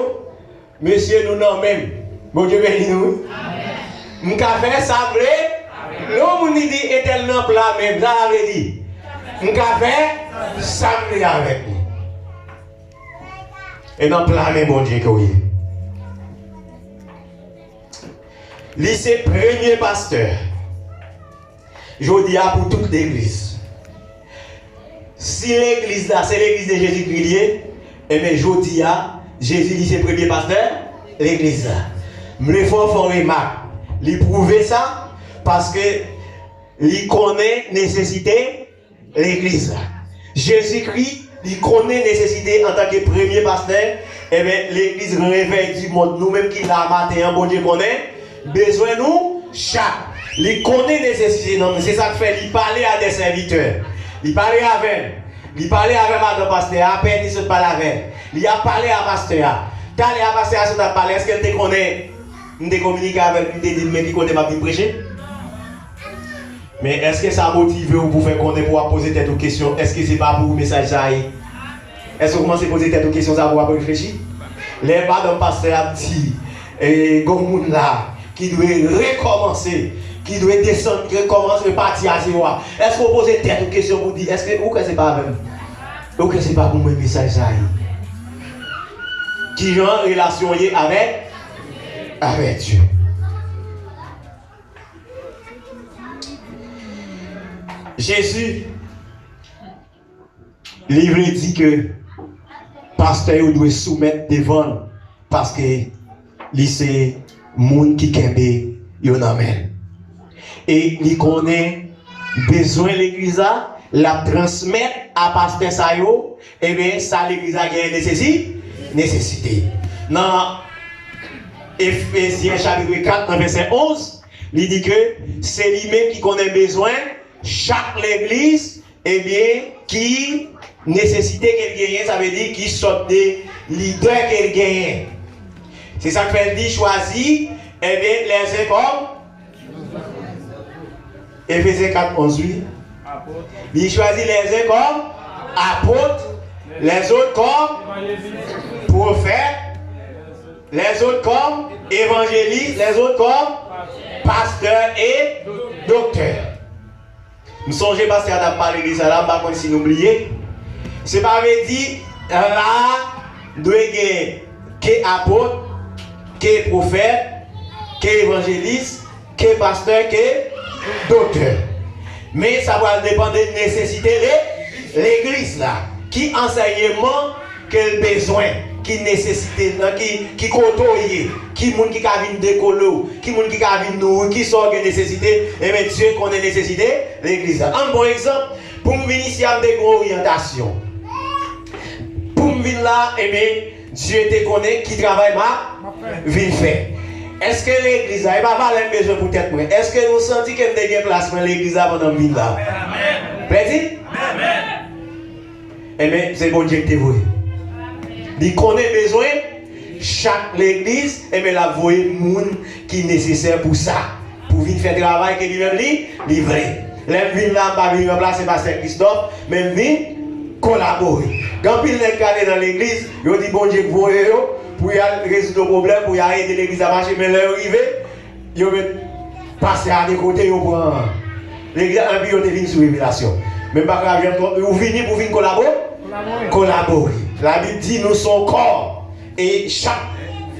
mesye, nou nan men m. Bondye beni nou, wi. M ka fè sa m vle. Lè yon moun li di, Etènèl nan pla men m, sa sa vle di? M ka fè sa m vle avèk li. E nan pla men Bondye ke w ye. Li se premye pastè. Jodi a pou tout legliz. Si legliz la, se legliz de Jezikri li ye, enben, jodi a, Jezi li se premye pastè legliz la. M vle fè w fè yon remak. Li pwouve sa paske li konnen nesesite legliz la. Jezikri, li konnen nesesite antanke premye pastè, enben, legliz Réveil du Monde, nou menm ki la maten an, Bondye konnen bezwen nou chak. Li konnen nesesite nou, se sa k fè li pale a de sèvitè. Li pale avè n. Li pale avè madanm pastè a, apèn li sot pale avè l. Li ap pale a pastè a. Talè a pastè a sot ap pale, èske l te konnen m te kominike avè l, m te di l, men ki kote m ap vin preche? Men èske sa motive w pou fè konnen pou w ap poze tèt ou kesyon, èske se pa pou ou mesaj sa a ye? Èske w kòmanse poze tèt ou kesyon sa a pou w ap reflechi? Lè madanm pastè ap di, e, gon moun la ki dwe rekòmanse, ki dwe desann, rekòmanse, repati a zewo a, èske w poze tèt ou kesyon pou di, èske ou kwè se pa avè m? Ou kwè se pa pou mwen mesaj sa a ye? Kijan relasyon w ye avèk, avèk Dye? Jezi, li vle di ke pastè yo dwe soumèt devan l, paske li se moun ki kenbe yo nan men l. E li konnen bezwen legliz la, l ap transmèt a pastè sa yo, ebyen, sa legliz la genyen nesesi-, nesesite. Nan Efezyen chapit kat, nan vèsè onz, li di ke se li menm ki konnen bezwen chak legliz, ebyen, ki nesesite ke l genyen, sa vle di ki sòt de lidè ke l genyen. Se sa k fè l di chwazi, ebyen, lèzen kòm, Efezyen kat onz, wi. Li chwazi lèzen kòm apot, les autres comme prophètes, les autres comme évangélistes, les autres comme pasteurs et docteurs. M sonje pastè a t ap pale de sa la, m pa konn si nou bliye. Se pa vle di la a dwe gen ke apot, ke pwofèt, ke evanjelis, ke pastè, ke doktè. Men sa pral depann de nesesite le, legliz la. Ki ansèyman ke l bezwen, ki nesesite l nan, ki, ki kote w ye, ki moun ki ka vin dekole w, ki moun ki ka vin nouri, ki sa w gen nesesite, enben Dye konnen nesesite legliz la. Ann pran yon egzanp, pou m vin isi a, m te gen yon oryantasyon. Pou m vin la, enben, Dye te konnen ki travay m ap vin fè. Èske legliz la, e pa valè m bezwen pou tèt mwen, èske nou santi ke m te gen plas mwen legliz la pandan m vin la? Plè di? Enben, se Bondye ki te voye. Li konnen bezwen chak legliz, enben, l ap voye moun ki nesesè pou sa, pou vin fè travay ke li menm li, li vle. Lè m vin la, m pa vin ranplase pastè Christophe, men m vin kolabore. Gen anpil nèg k ale nan legliz, yo di Bondye k voye yo pou y al rezoud yon pwoblèm, pou y al ede legliz la mache, men lè yo rive, yo met pastè a de kote, yo pran legliz la, epi yo te vin sou revelasyon. Men m pa ka janm twò, ou vini pou vin kolabo-, kolabore. Labib di nou se yon kò. E chak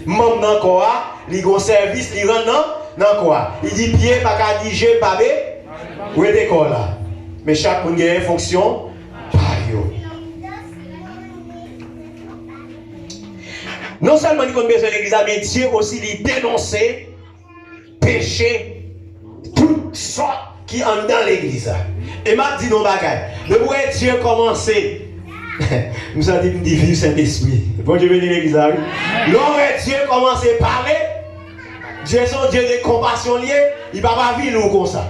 manm nan kò a, li gen yon sèvis li rann nan, nan kò a. Li di pye pa ka di je pa be-, wete kò la. Men chak moun genyen fonksyon pa yo. Non sèlman li konn bezwen legliz la, men Dye osi li denonse peche tout sòt ki anndan legliz la. E m ap di nou yon bagay. Depi w wè Dye kòmanse, m santi m di viv Sentespri. Bondye beni legliz la, wi. Lè w wè Dye kòmanse pale, Dye se yon Dye de konpasyon l ye, li pa pa vin ou konsa.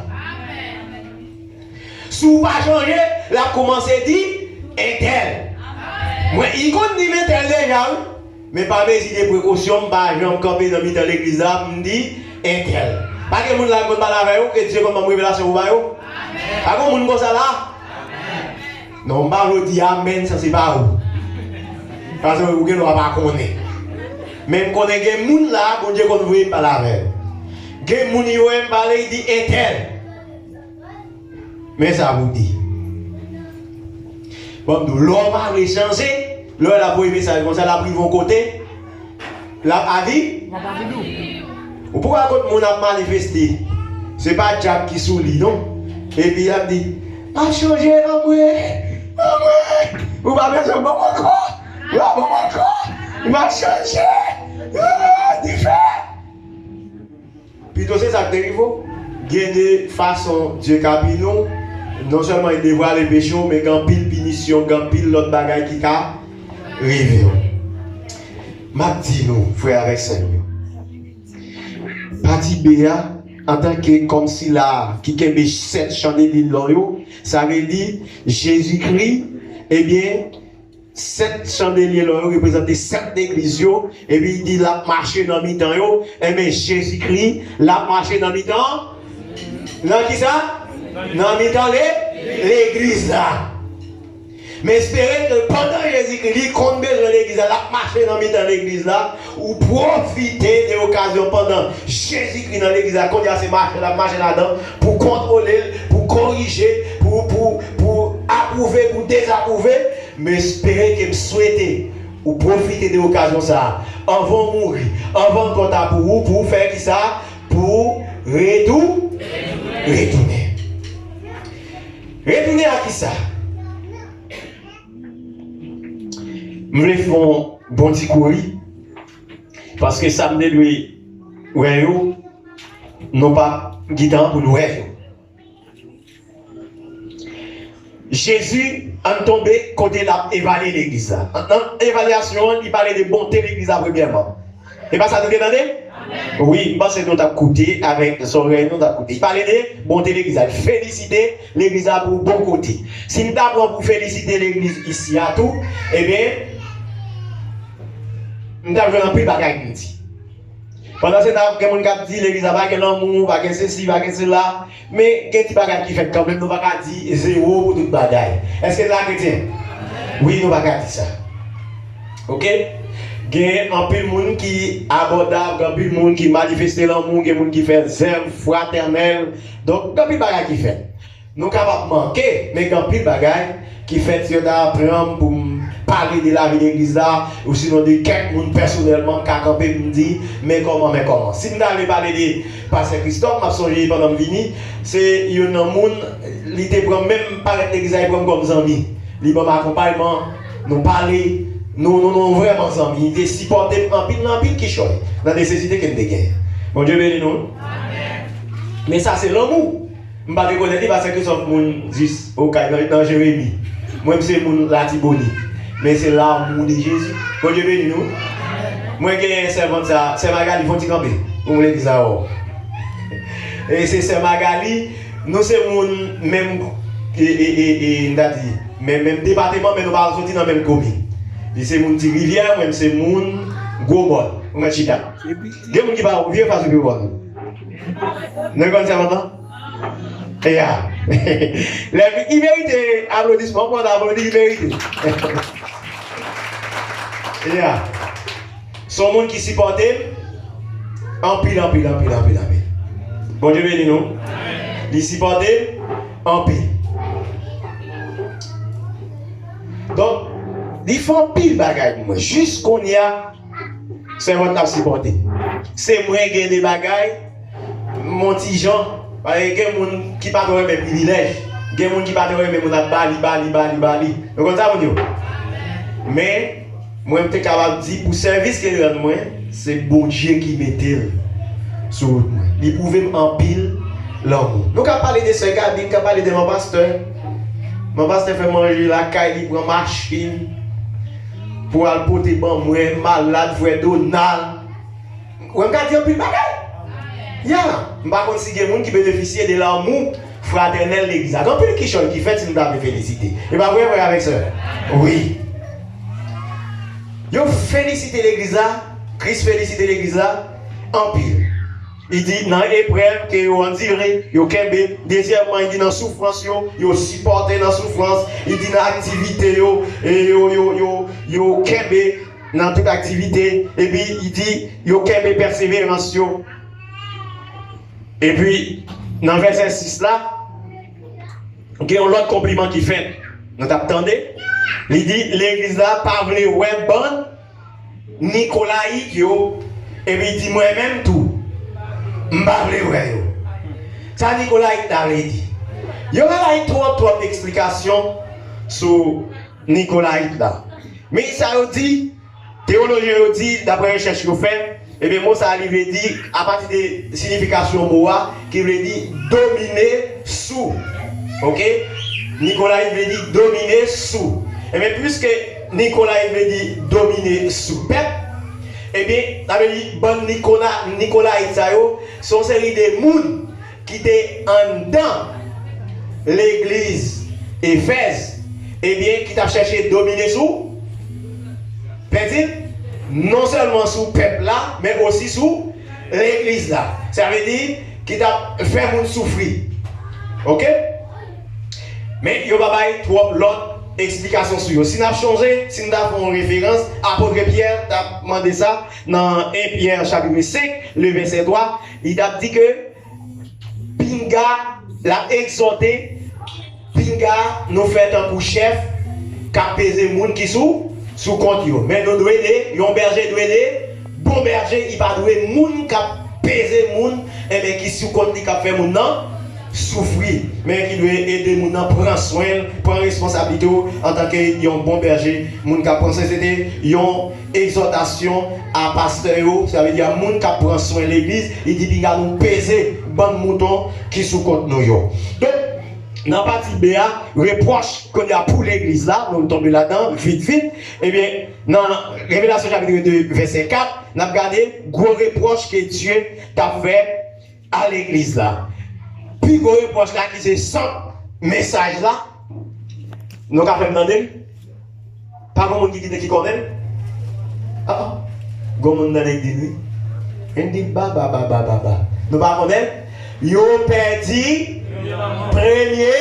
Si w pa chanje, l ap kòmanse di entèl. Mwen, li konn di m entèl deja, wi. Men pa mezi de prekosyon, m pa janm kanpe nan mitan legliz la, m di, entèl. Pa gen moun la ki konn pale avè yo, ke Dye konn ban m revelasyon pou ba yo? Pa gen moun konsa la? Non, m pa vle w di amèn, sa se pa ou. Paske ou gen dwa pa konnen. Men m konnen gen moun la, Bondye konn voye m pale avè yo. Gen moun yo wè m pale, li di, entèl. Men sa pou di. Bon, m di w, lè w pa vle chanje, lè w la voye mesaj konsa, l ap rive yon kote, l ap avi-, ou pou wè kote moun ap manifeste, se pa djab ki sou li, non. Epi l ap di, m ap chanje, anmwe, anmwe, ou pa bezwen ban m ankò, ou pa ban m ankò, m ap chanje, ah, dife. Pito se sa k te rive w. Gen de fason Dye ka pini w. Non sèlman li devwale peche w, men gen anpil pinisyon, gen anpil lòt bagay ki ka rive w. M ap di nou, frè avèk sè m yo, pati B a, antanke kòmsi la, ki kenbe sèt chandelye lò yo, sa vle di, Jezikri, ebyen, sèt chandelye lò yo reprezante sèt legliz yo, epi li di l ap mache nan mitan yo. Enben, Jezikri, l ap mache nan mitan. Nan ki sa? Nan mitan le, legliz la. Men espere ke pandan Jezikri, li konn bezwen legliz la, l ap mache nan mitan legliz la, ou pwofite de okazyon pandan Jezikri nan legliz la, kounye a se mache l ap mache ladan, pou kontwole l, pou korije, pou, pou, pou apwouve, pou dezapwouve. M espere ke m swete ou pwofite de okazyon sa a. Anvan w mouri, anvan l twò ta pou ou, pou w fè kisa? Pou w retou-, retounen. Retounen a kisa? M vle fè yon bon ti kouri, paske sa m te dwe wè yo, nou pa gen tan pou nou wè yo. Jezi, ann tonbe kote l ap evalye legliz la. Nan evalyasyon an, li pale de bonte legliz la premyèman. E pa sa nou te tande? Wi, m panse nou t ap koute avèk zòrèy nou, t ap koute. Li pale de bonte legliz la, li felisite legliz la pou bon kote. Si m ta pran pou felisite legliz isi a tou, ebyen, m t ap jwenn anpil bagay pou m di. Pandan se tan, gen moun k ap di legliz la pa gen lanmou, pa gen sesi, pa gen sela. Men gen ti bagay ki fèt kanmenm, nou pa ka di zewo pou tout bagay. Èske n la, kretyen? Wi, nou pa ka di sa. Oke? Gen anpil moun ki abòdab, gen anpil moun ki manifeste lanmou, gen moun ki fè zèv fratènèl. Donk, gen anpil bagay ki fèt. Nou kapab manke, men gen anpil bagay ki fèt. Si yo ta pran m pou m pale de lavi legliz la, osinon de kèk moun pèsonèlman, m ka kanpe, m di, men kòman, men kòman. Si m ta vle pale de pastè Christophe, m ap sonje pandan m vini, se youn nan moun, li te pran m, menm parèt legliz la, li pran m kòm zanmi. Li ban m akonpayman, nou pale, nou, nou, nou vrèman zanmi. Li te sipòte m anpil nan anpil kichòy, nan nesesite ke m te genyen. Bondye beni nou. Men sa se lanmou. M pa rekonèt li paske se yon moun jis Okay nan, nan Jeremi. Mwen, m se moun Latibonit. Men se lanmou de Jezi. Bondye beni nou. Mwen gen sèvant sa, sè Magali, fè yon ti kanpe pou m legliz la wè w. E se sè Magali, nou se moun menm, e, e, e, e, m ta di, menm, menm depatman, men nou pa soti nan menm komin. Li se moun Ti Rivyè, mwen, m se moun Gwo Mòn. Mwen chita. Gen moun ki pa vye fason pou wè nou. Nou konn sèvant lan? Ya. Lè i merite aplodisman, mwen aplodi, i merite. Ya. Se yon moun ki sipòte m anpil, anpil, anpil, anpil, anpil. Bondye beni nou. Li sipòte m anpil. Donk, li fè anpil bagay pou mwen. Jis kounye a, sèvant ap sipòte. Se mwen gen de bagay, m on ti jan. Paske gen moun ki pa twò renmen privilèj. Gen moun ki pa twò renmen moun ap ba li, ba li, ba li, ba li. Nou konn sa, moun yo? Men, mwen, m te kapab di pou sèvis ke l rann mwen, se Bondye ki mete l sou wout mwen. Li pwouve m anpil lanmou. Nou ka pale de sè Gaby, nou ka pale de man pastè. Man pastè fè manje lakay li, pran machin pou al pote ban mwen, malad, frè Donald. Wè, m ka di anpil bagay. Ya, m pa konn si gen moun ki benefisye de lanmou fratènèl legliz la. Gen anpil kichòy ki fèt si nou ta vle felisite. E pa vre, frè avèk sè? Wi. Yo felisite legliz la, Kris felisite legliz la, anpil. Li di nan eprèv ke yo andire, yo kenbe. Dezyèmman, li di nan soufrans yo, yo sipòte nan soufrans. Li di nan aktivite yo, e yo, yo, yo, yo kenbe nan tout aktivite. Epi li di yo kenbe pèseverans yo. Epi nan vèsè sis la, gen yon lòt konpliman ki fèt. Nou t ap tande. Li di legliz la pa vle wè bann Nikolayit yo, epi di mwen menm tou, m pa vle wè yo. Sa Nikolayit la vle di? Yo pa bay twòp, twòp eksplikasyon sou Nikolayit la. Men sa yo di, teyolojyen yo di, daprè rechèch yo fè, ebyen, mo sa a li vle di, apati de siyifikasyon mo a, ki vle di domine sou. Oke? Nikolayit vle di domine sou. Ebyen, piske Nikolayit vle di domine sou pèp, ebyen, sa vle di bann Nikola-, Nikolayit sa yo, se yon seri de moun ki te anndan legliz Efèz, ebyen, ki t ap chèche domine sou, pèdi, non sèlman sou pèp la, men osi sou legliz la. Sa vle di, ki t ap fè moun soufri. Oke? Men yo pa bay twòp lòt eksplikasyon sou yo. Si n ap chonje, si n ta fè yon referans, apot Pyè t ap mande sa nan en Pyè chapit senk, le vèsè twa, li t ap di ke pinga, l ap egzòte, pinga nou fè tankou chèf k ap peze moun ki sou, sou kont yo. Men nou dwe de, yon bèje dwe de bon bèje, li pa dwe moun k ap peze moun, enben ki sou kont li k ap fè moun nan soufri, men ki dwe ede moun nan pran swen l, pran responsablite w antanke yon bon bèje, moun k ap pran swen. Se te yon egzòtasyon a pastè yo, sa vle di a moun k ap pran swen legliz, li di pinga nou peze bann mouton ki sou kont nou yo. Donk, nan pati B a, repwòch kounye a pou legliz la, nou tonbe ladan, vit, vit. Ebyen, nan Revelasyon chapit de, vèsè kat, n ap gade gwo repwòch ke Dye t ap fè a legliz la. Pi gwo repwòch la ki se sant mesaj la, nou ka fè m tande l? Pa gon moun ki kite ki konnen l? Ah, gon moun nan legliz wi. Li di ba, ba, ba, ba, ba, ba. Nou pa konnen l? Yo pèdi premye.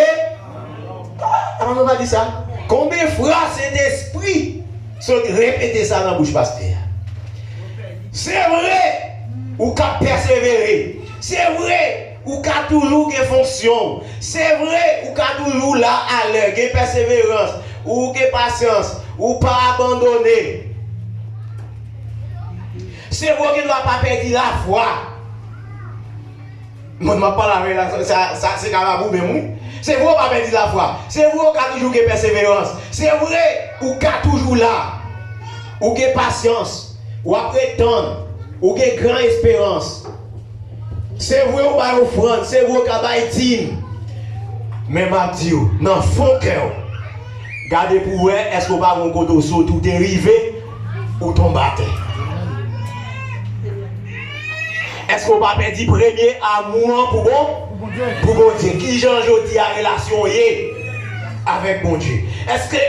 Ah, nou pa di sa. Konbyen fwa Sentespri sot repete sa nan bouch pastè a? Se vre, ou ka pèsevere. Se vre, ou ka toujou gen fonksyon. Se vre, ou ka toujou la alè, gen pèseverans, ou gen pasyans, ou pa abandone. Se vre, ou gen dwa pa pèdi lafwa. Mwen, m ap pale avè la, sa, sa, se ka pa pou menm, wi. Se vre, ou pa pèdi lafwa. Se vre, ou ka toujou gen pèseverans. Se vre, ou ka toujou la. Ou gen pasyans. W ap ret tann. Ou gen gran esperans. Se vre, ou bay ofrann. Se vre, ou ka bay dim. Men m ap di w, nan fon kè w, gade pou w wè, èske w pa gon kote w soti, ou te rive, ou tonbe atè. Èske w pa pèdi premye amou an pou bon? Pou Bondye. Ki jan jodi a relasyon w ye avèk Bondye? Èske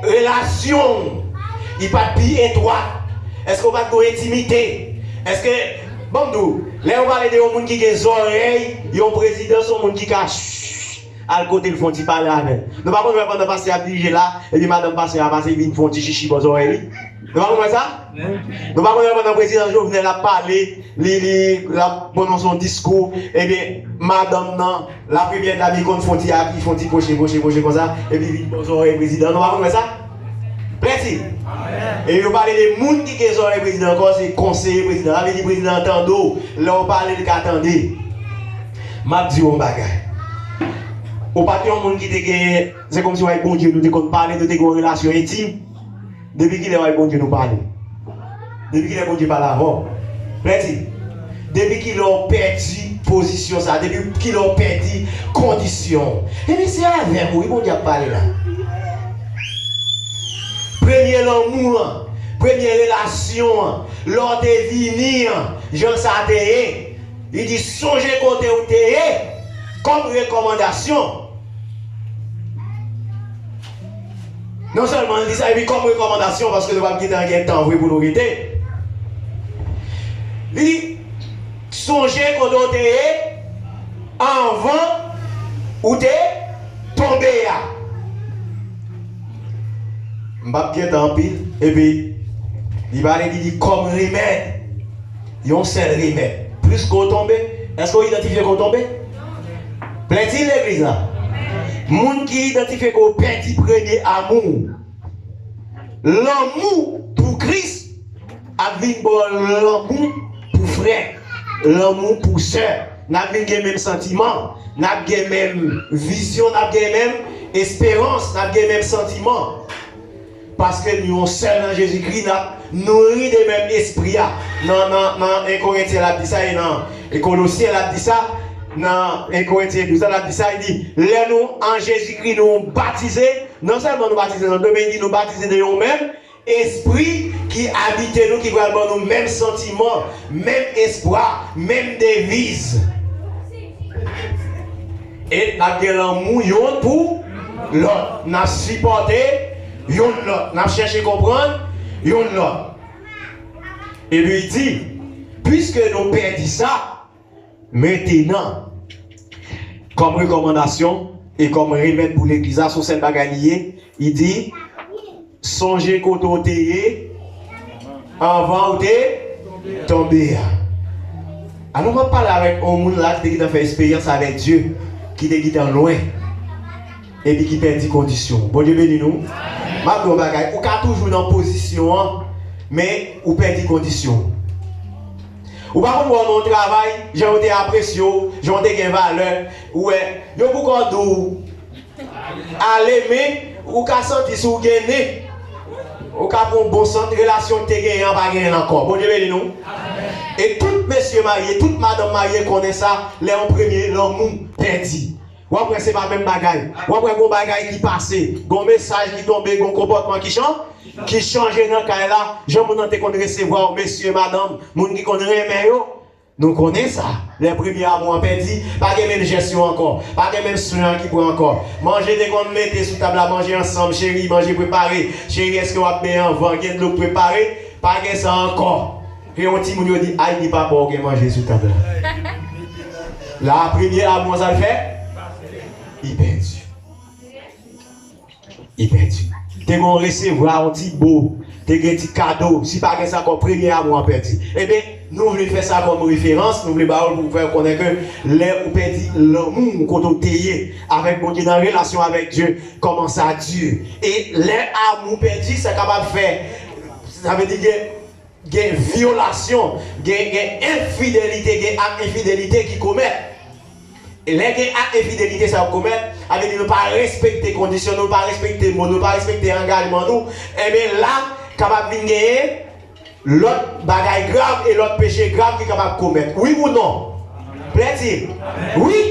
relasyon w li pa t pi etwat? Èske w pa t gen entimite? Èske, ban m di w, lè yo pale de yon moun ki gen zòrèy yon prezidan, se yon moun ki ka al kote l fè yon ti pale avè l. Nou pa konn wè pandan pastè ap dirije la, epi madanm pastè a pase vin fè yon ti chichi bò zòrèy li? Nou pa konn wè sa? Nou pa konn wè pandan prezidan Jovenel ap pale, li, li, l ap pwononse yon diskou, ebyen, madanm nan, la premyè dam, li konn fè yon ti, li fè yon ti pwoche, pwoche, pwoche konsa, epi vin bò zòrèy prezidan. Nou pa konn wè sa? Plèti. E yo pale de moun ki gen zòrèy prezidan ankò, se konseye prezidan. Sa vle di prezidan an tande w, lè w pale, li ka tande. M ap di w yon bagay. Ou pa t yon moun ki te gen, se kòmsi w ak Bondye nou te konn pale, nou te gen yon relasyon entim. Depi kilè w ak Bondye nou pale? Depi kilè Bondye pale avè w? Plèti. Depi kilè w pèdi pozisyon sa? Depi kilè w pèdi kondisyon w? Ebyen, se avèk ou wi Bondye ap pale la. Premye lanmou an, premye relasyon an, lè w te vini an, jan sa te ye. Li di, sonje kote w te ye, kòm rekòmandasyon. Non sèlman li di sa, epi kòm rekòmandasyon, paske nou p ap gentan gen tan vre pou nou rete. Li di, sonje kote w te ye anvan ou te tonbe a. M p ap gentan anpil, epi li pale, li di kòm remèd. Yon sèl remèd. Plis ke w tonbe, èske w idantifye ke w tonbe? Plèti legliz la. Moun ki idantifye ke w pèdi premye amou w. Lanmou pou Kris ap vin ba w lanmou pou frè, lanmou pou sè. N ap vin gen menm santiman, n ap gen menm vizyon, n ap gen menm esperans, n ap gen menm santiman. Paske nou yon sèl nan Jezikri, n ap nouri de menm Espri a. Nan, nan, nan en Korentyen, l ap di sa, e nan e Kolosyen, l ap di sa. Nan en Korentyen douz la, l ap di sa, li di, lè nou an Jezikri, nou batize, non sèlman nou batize nan dlo, men li di nou batize de yon menm Espri ki abite nou, ki pral ban nou menm santiman, menm espwa, menm deviz. E n ap gen lanmou youn pou lòt. N ap sipòte youn lòt. N ap chèche konprann youn lòt. Epi li di, piske nou pèdi sa, mentenan, kòm rekòmandasyon e kòm remèd pou legliz la, se yon sèl bagay li ye, li di, sonje kote w te ye anvan ou te tonbe a. Alò, m ap pale avèk yon moun la ki te gentan fè esperyans avèk Dye, ki te gentan lwen, epi ki pèdi kondisyon. Bondye beni nou. M ap di yon bagay, ou ka toujou nan pozisyon an, men ou pèdi kondisyon. Ou pa konn wè w nan yon travay, jan yo te apresye w, jan w te gen valè, ou wè, yo poko di w ale, men ou ka santi si w gen nen, ou ka pran yon bon sant, relasyon w te genyen an pa genyen l ankò. Bondye beni nou. E tout mesye marye, tout madanm marye konnen sa, lè yon premye lanmou pèdi. W ap wè se pa menm bagay. W ap wè gon bagay ki pase, gon mesaj ki tonbe, gon konpòtman ki chan-, ki chanje nan kay la. Jan moun nan te konn resevwa w, mesye, madanm, moun ki konn renmen yo, nou konnen sa. Lè premye amou an pèdi, pa gen menm jès yo ankò. Pa gen menm swen an ki pran ankò. Manje te konn mete sou tab la, manje ansanm, cheri, manje prepare. Cheri, èske w ap benyen anvan? Gen dlo k prepare? Pa gen sa ankò. Gen yon timoun yo di, ay, ni papa w gen manje sou tab la. La, premye amou an, sa l fè? Li pèdi. li pèdi. Te gen yon resevwa, yon ti bo, te gen ti kado, si pa gen sa ankò, premye amou an pèdi. Ebyen, nou vle fè sa kòm referans, nou vle ba w pou fè w konnen ke lè ou pèdi lanmou kote w te ye avèk Bondye, nan relasyon avèk Dye, kòman sa di. E lè amou pèdi, sa kapab fè, sa vle di gen gen vyolasyon, gen, gen enfidelite, gen ak enfidelite ki komèt. E lè gen ak enfidelite sa yo komèt, sa vle di nou pa respekte kondisyon, nou pa respekte mo, nou pa respekte angajman nou, enben la, kapab vin genyen lòt bagay grav e lòt peche grav ki kapab komèt. Wi ou non? Plèdi. Wi.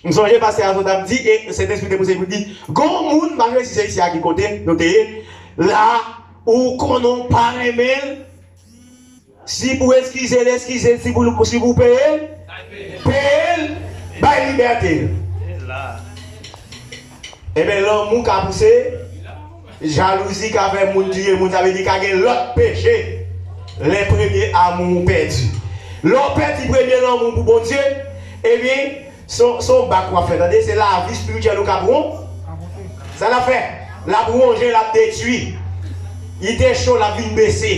M sonje pastè a sot ap di, e Sentespri te pouse pou di, gon moun, m pa konnen si se isi a ki kote nou te ye, la, ou konnen w pa renmen l, si pou eskize l, eskize l, si pou, si pou peye l, peye l, bay libète l. Ebyen, lanmou ka pouse, jalouzi ka fè moun tiye moun, sa vle di ka gen lòt peche. Lè premye amou w pèdi. Lè w pèdi premye lanmou pou Bondye, ebyen, se yon, se yon bak w ap fè, tande, se lavi espirityèl ou k ap won-, sa l ap fè? L ap wonje, l ap detwi. Li te cho, l ap vin bese.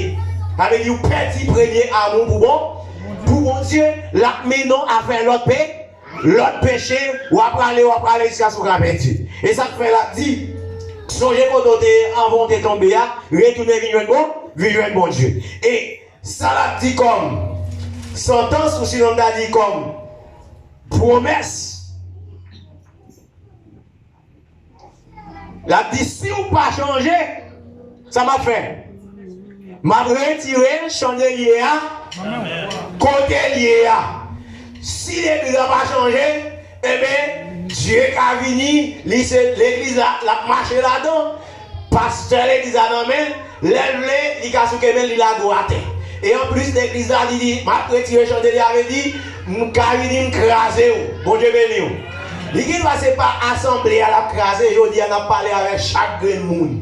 Sa vle di w pèdi premye amou pou bon, pou Bondye, l ap mennen w a fè lòt pe-, lòt peche, w ap prale, w ap prale jiskaske w ka pèdi. E sa k fè l ap di, sonje kote w te ye anvan w te tonbe a, retounen vin jwenn bon, vin jwenn Bondye. E sa l ap di kòm santans, ou sinon m ta di kòm pwomès. L ap di, si w pa chanje, sa m ap fè? M ap retire chandelye a kote l ye a. Si legliz la pa chanje, enben, Dye ka vini, li se legliz la, l ap mache ladan. Pastè legliz la nan men l, lè l vle, li ka souke men l, li lage w atè. E anplis, legliz la, li di, m ap retire chandelye a, vle di, m ka vini, m kraze w. Bondye beni w. Li gen dwa se pa asanble a l ap kraze, jodi a n ap pale avèk chak grenn moun.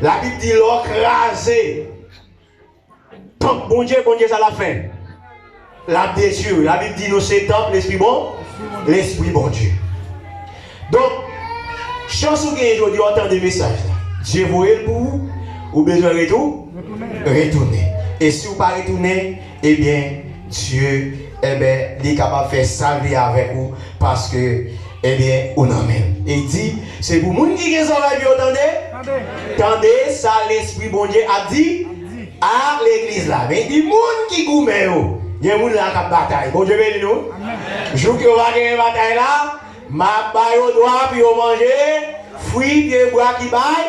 Labib di, lè w kraze, tanp Bondye, Bondye sa l ap fè? L ap detwi w. Labib di nou se tanp Lespri Bon, Lespri Bondye. Donk, chans ou genyen jodi a, w tande mesaj la. Dye voye l pou ou, ou bezwen retou-, retounen. E si w pa retounen, ebyen, Dye, enben, li kapab fè sa l vle avèk ou, paske, ebyen, ou nan men l. E l di, se pou moun ki gen zòrèy pou yo tande, tande sa Lespri Bondye ap di a legliz la. Men di moun ki goumen yo, gen moun la k ap batay. Bondye beni nou. Jouk yo va genyen batay la, m ap ba yo dwa pou yo manje fwi pyebwa ki bay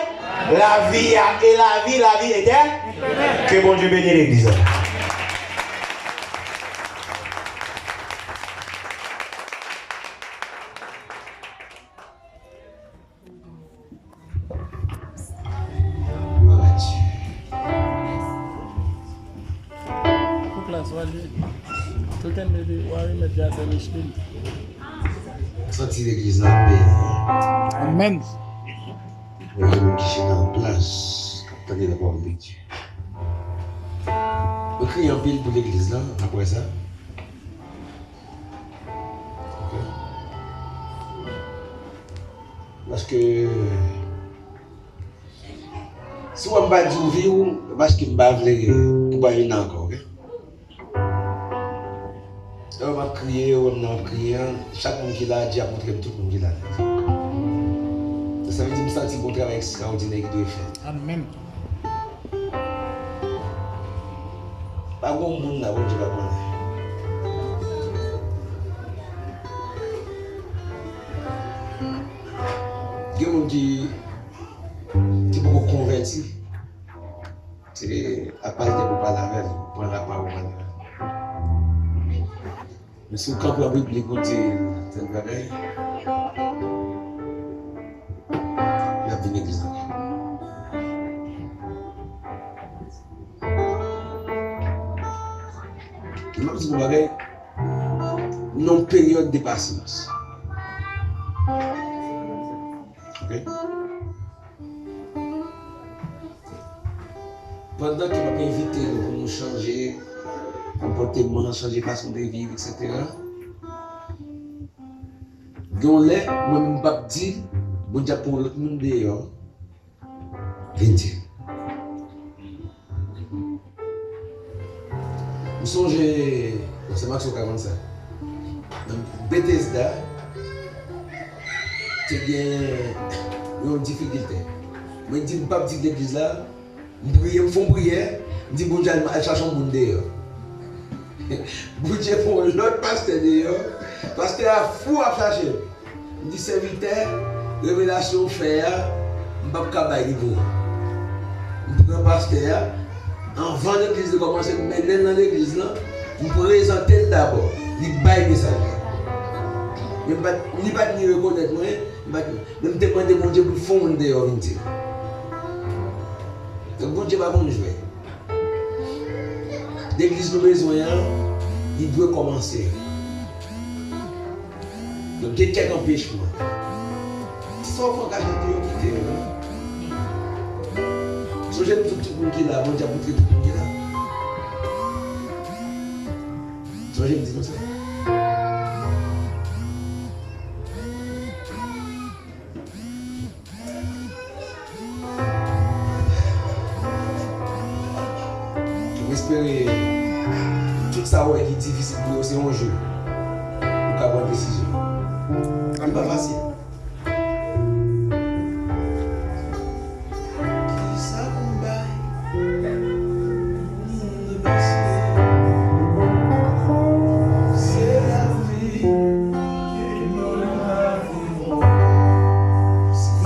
lavi a, e lavi, lavi etè-, ke Bondye beni legliz la. Pou klas, w a li. Tout enbe li, w a remèt li a sè Micheline. Santi legliz la beni. Amèn. Mwen gen moun ki chita an plas, k ap tande lapawòl de Dye. Mwen kriye anpil pou legliz la, apre sa. Ok. Paske, si w wè m pa di w vi w, se paske m pa vle ou pa vin ankò, ok? Lè w wè m ap kriye, w wè m nan ap kriye an, chak moun ki la, Dye ap montre m tout moun ki la. Sa vle di m santi gon travay ekstraòdinè ki dwe fèt. Amèn. Pa gon moun la Bondye pa konnen. Gen moun ki, ki poko konvèti. Se apatnè pou pale avè l, pran lapawòl avè l. Men si w kanpe an piblik, ou di tèl bagay, l ap vin legliz ankò. M ap di yon bagay, nan yon peryòd de pasyans. Ok? Pandan ke m ap envite nou pou nou chanje konpòteman, chanje fason de viv, etsetera, gen yon lè, mwen menm m p ap di, Bondye ap pran yon lòt moun deyò. Vin di. M sonje, bon, se Maxo k ap konn sa. Nan Bethesda, te gen yon difikilte. Mwen di m p ap di legliz la, m priye, m fè yon priyè, m di Bondye al, al chache yon moun deyò. Bondye pran yon lòt pastè deyò. Pastè a fou ap chache l. M di, sèvitè, revelasyon w fè a, m p ap ka bay li pou ou. M pran pastè a, anvan legliz li kòmanse, m mennen l nan legliz lan, m prezante l dabò. Li bay mesaj la. Men m pa t, li pa t ni rekonèt mwen, li pa t ni, men m te mande Bondye pou l fè yon moun deyò vin di l. Donk, Bondye pa konn jwe. Legliz nou bezwen an, li dwe kòmanse. Donk, gen kèk anpechman. Sa w pran ka chante yo, kite yo, non. Sonje m di tout, tout moun ki la, Bondye ap montre tout moun ki la. Sonje m di nou sa. M espere tout sa w wè ki difisil pou yo, se yon jou ou ka pran desizyon. Li pa fasil.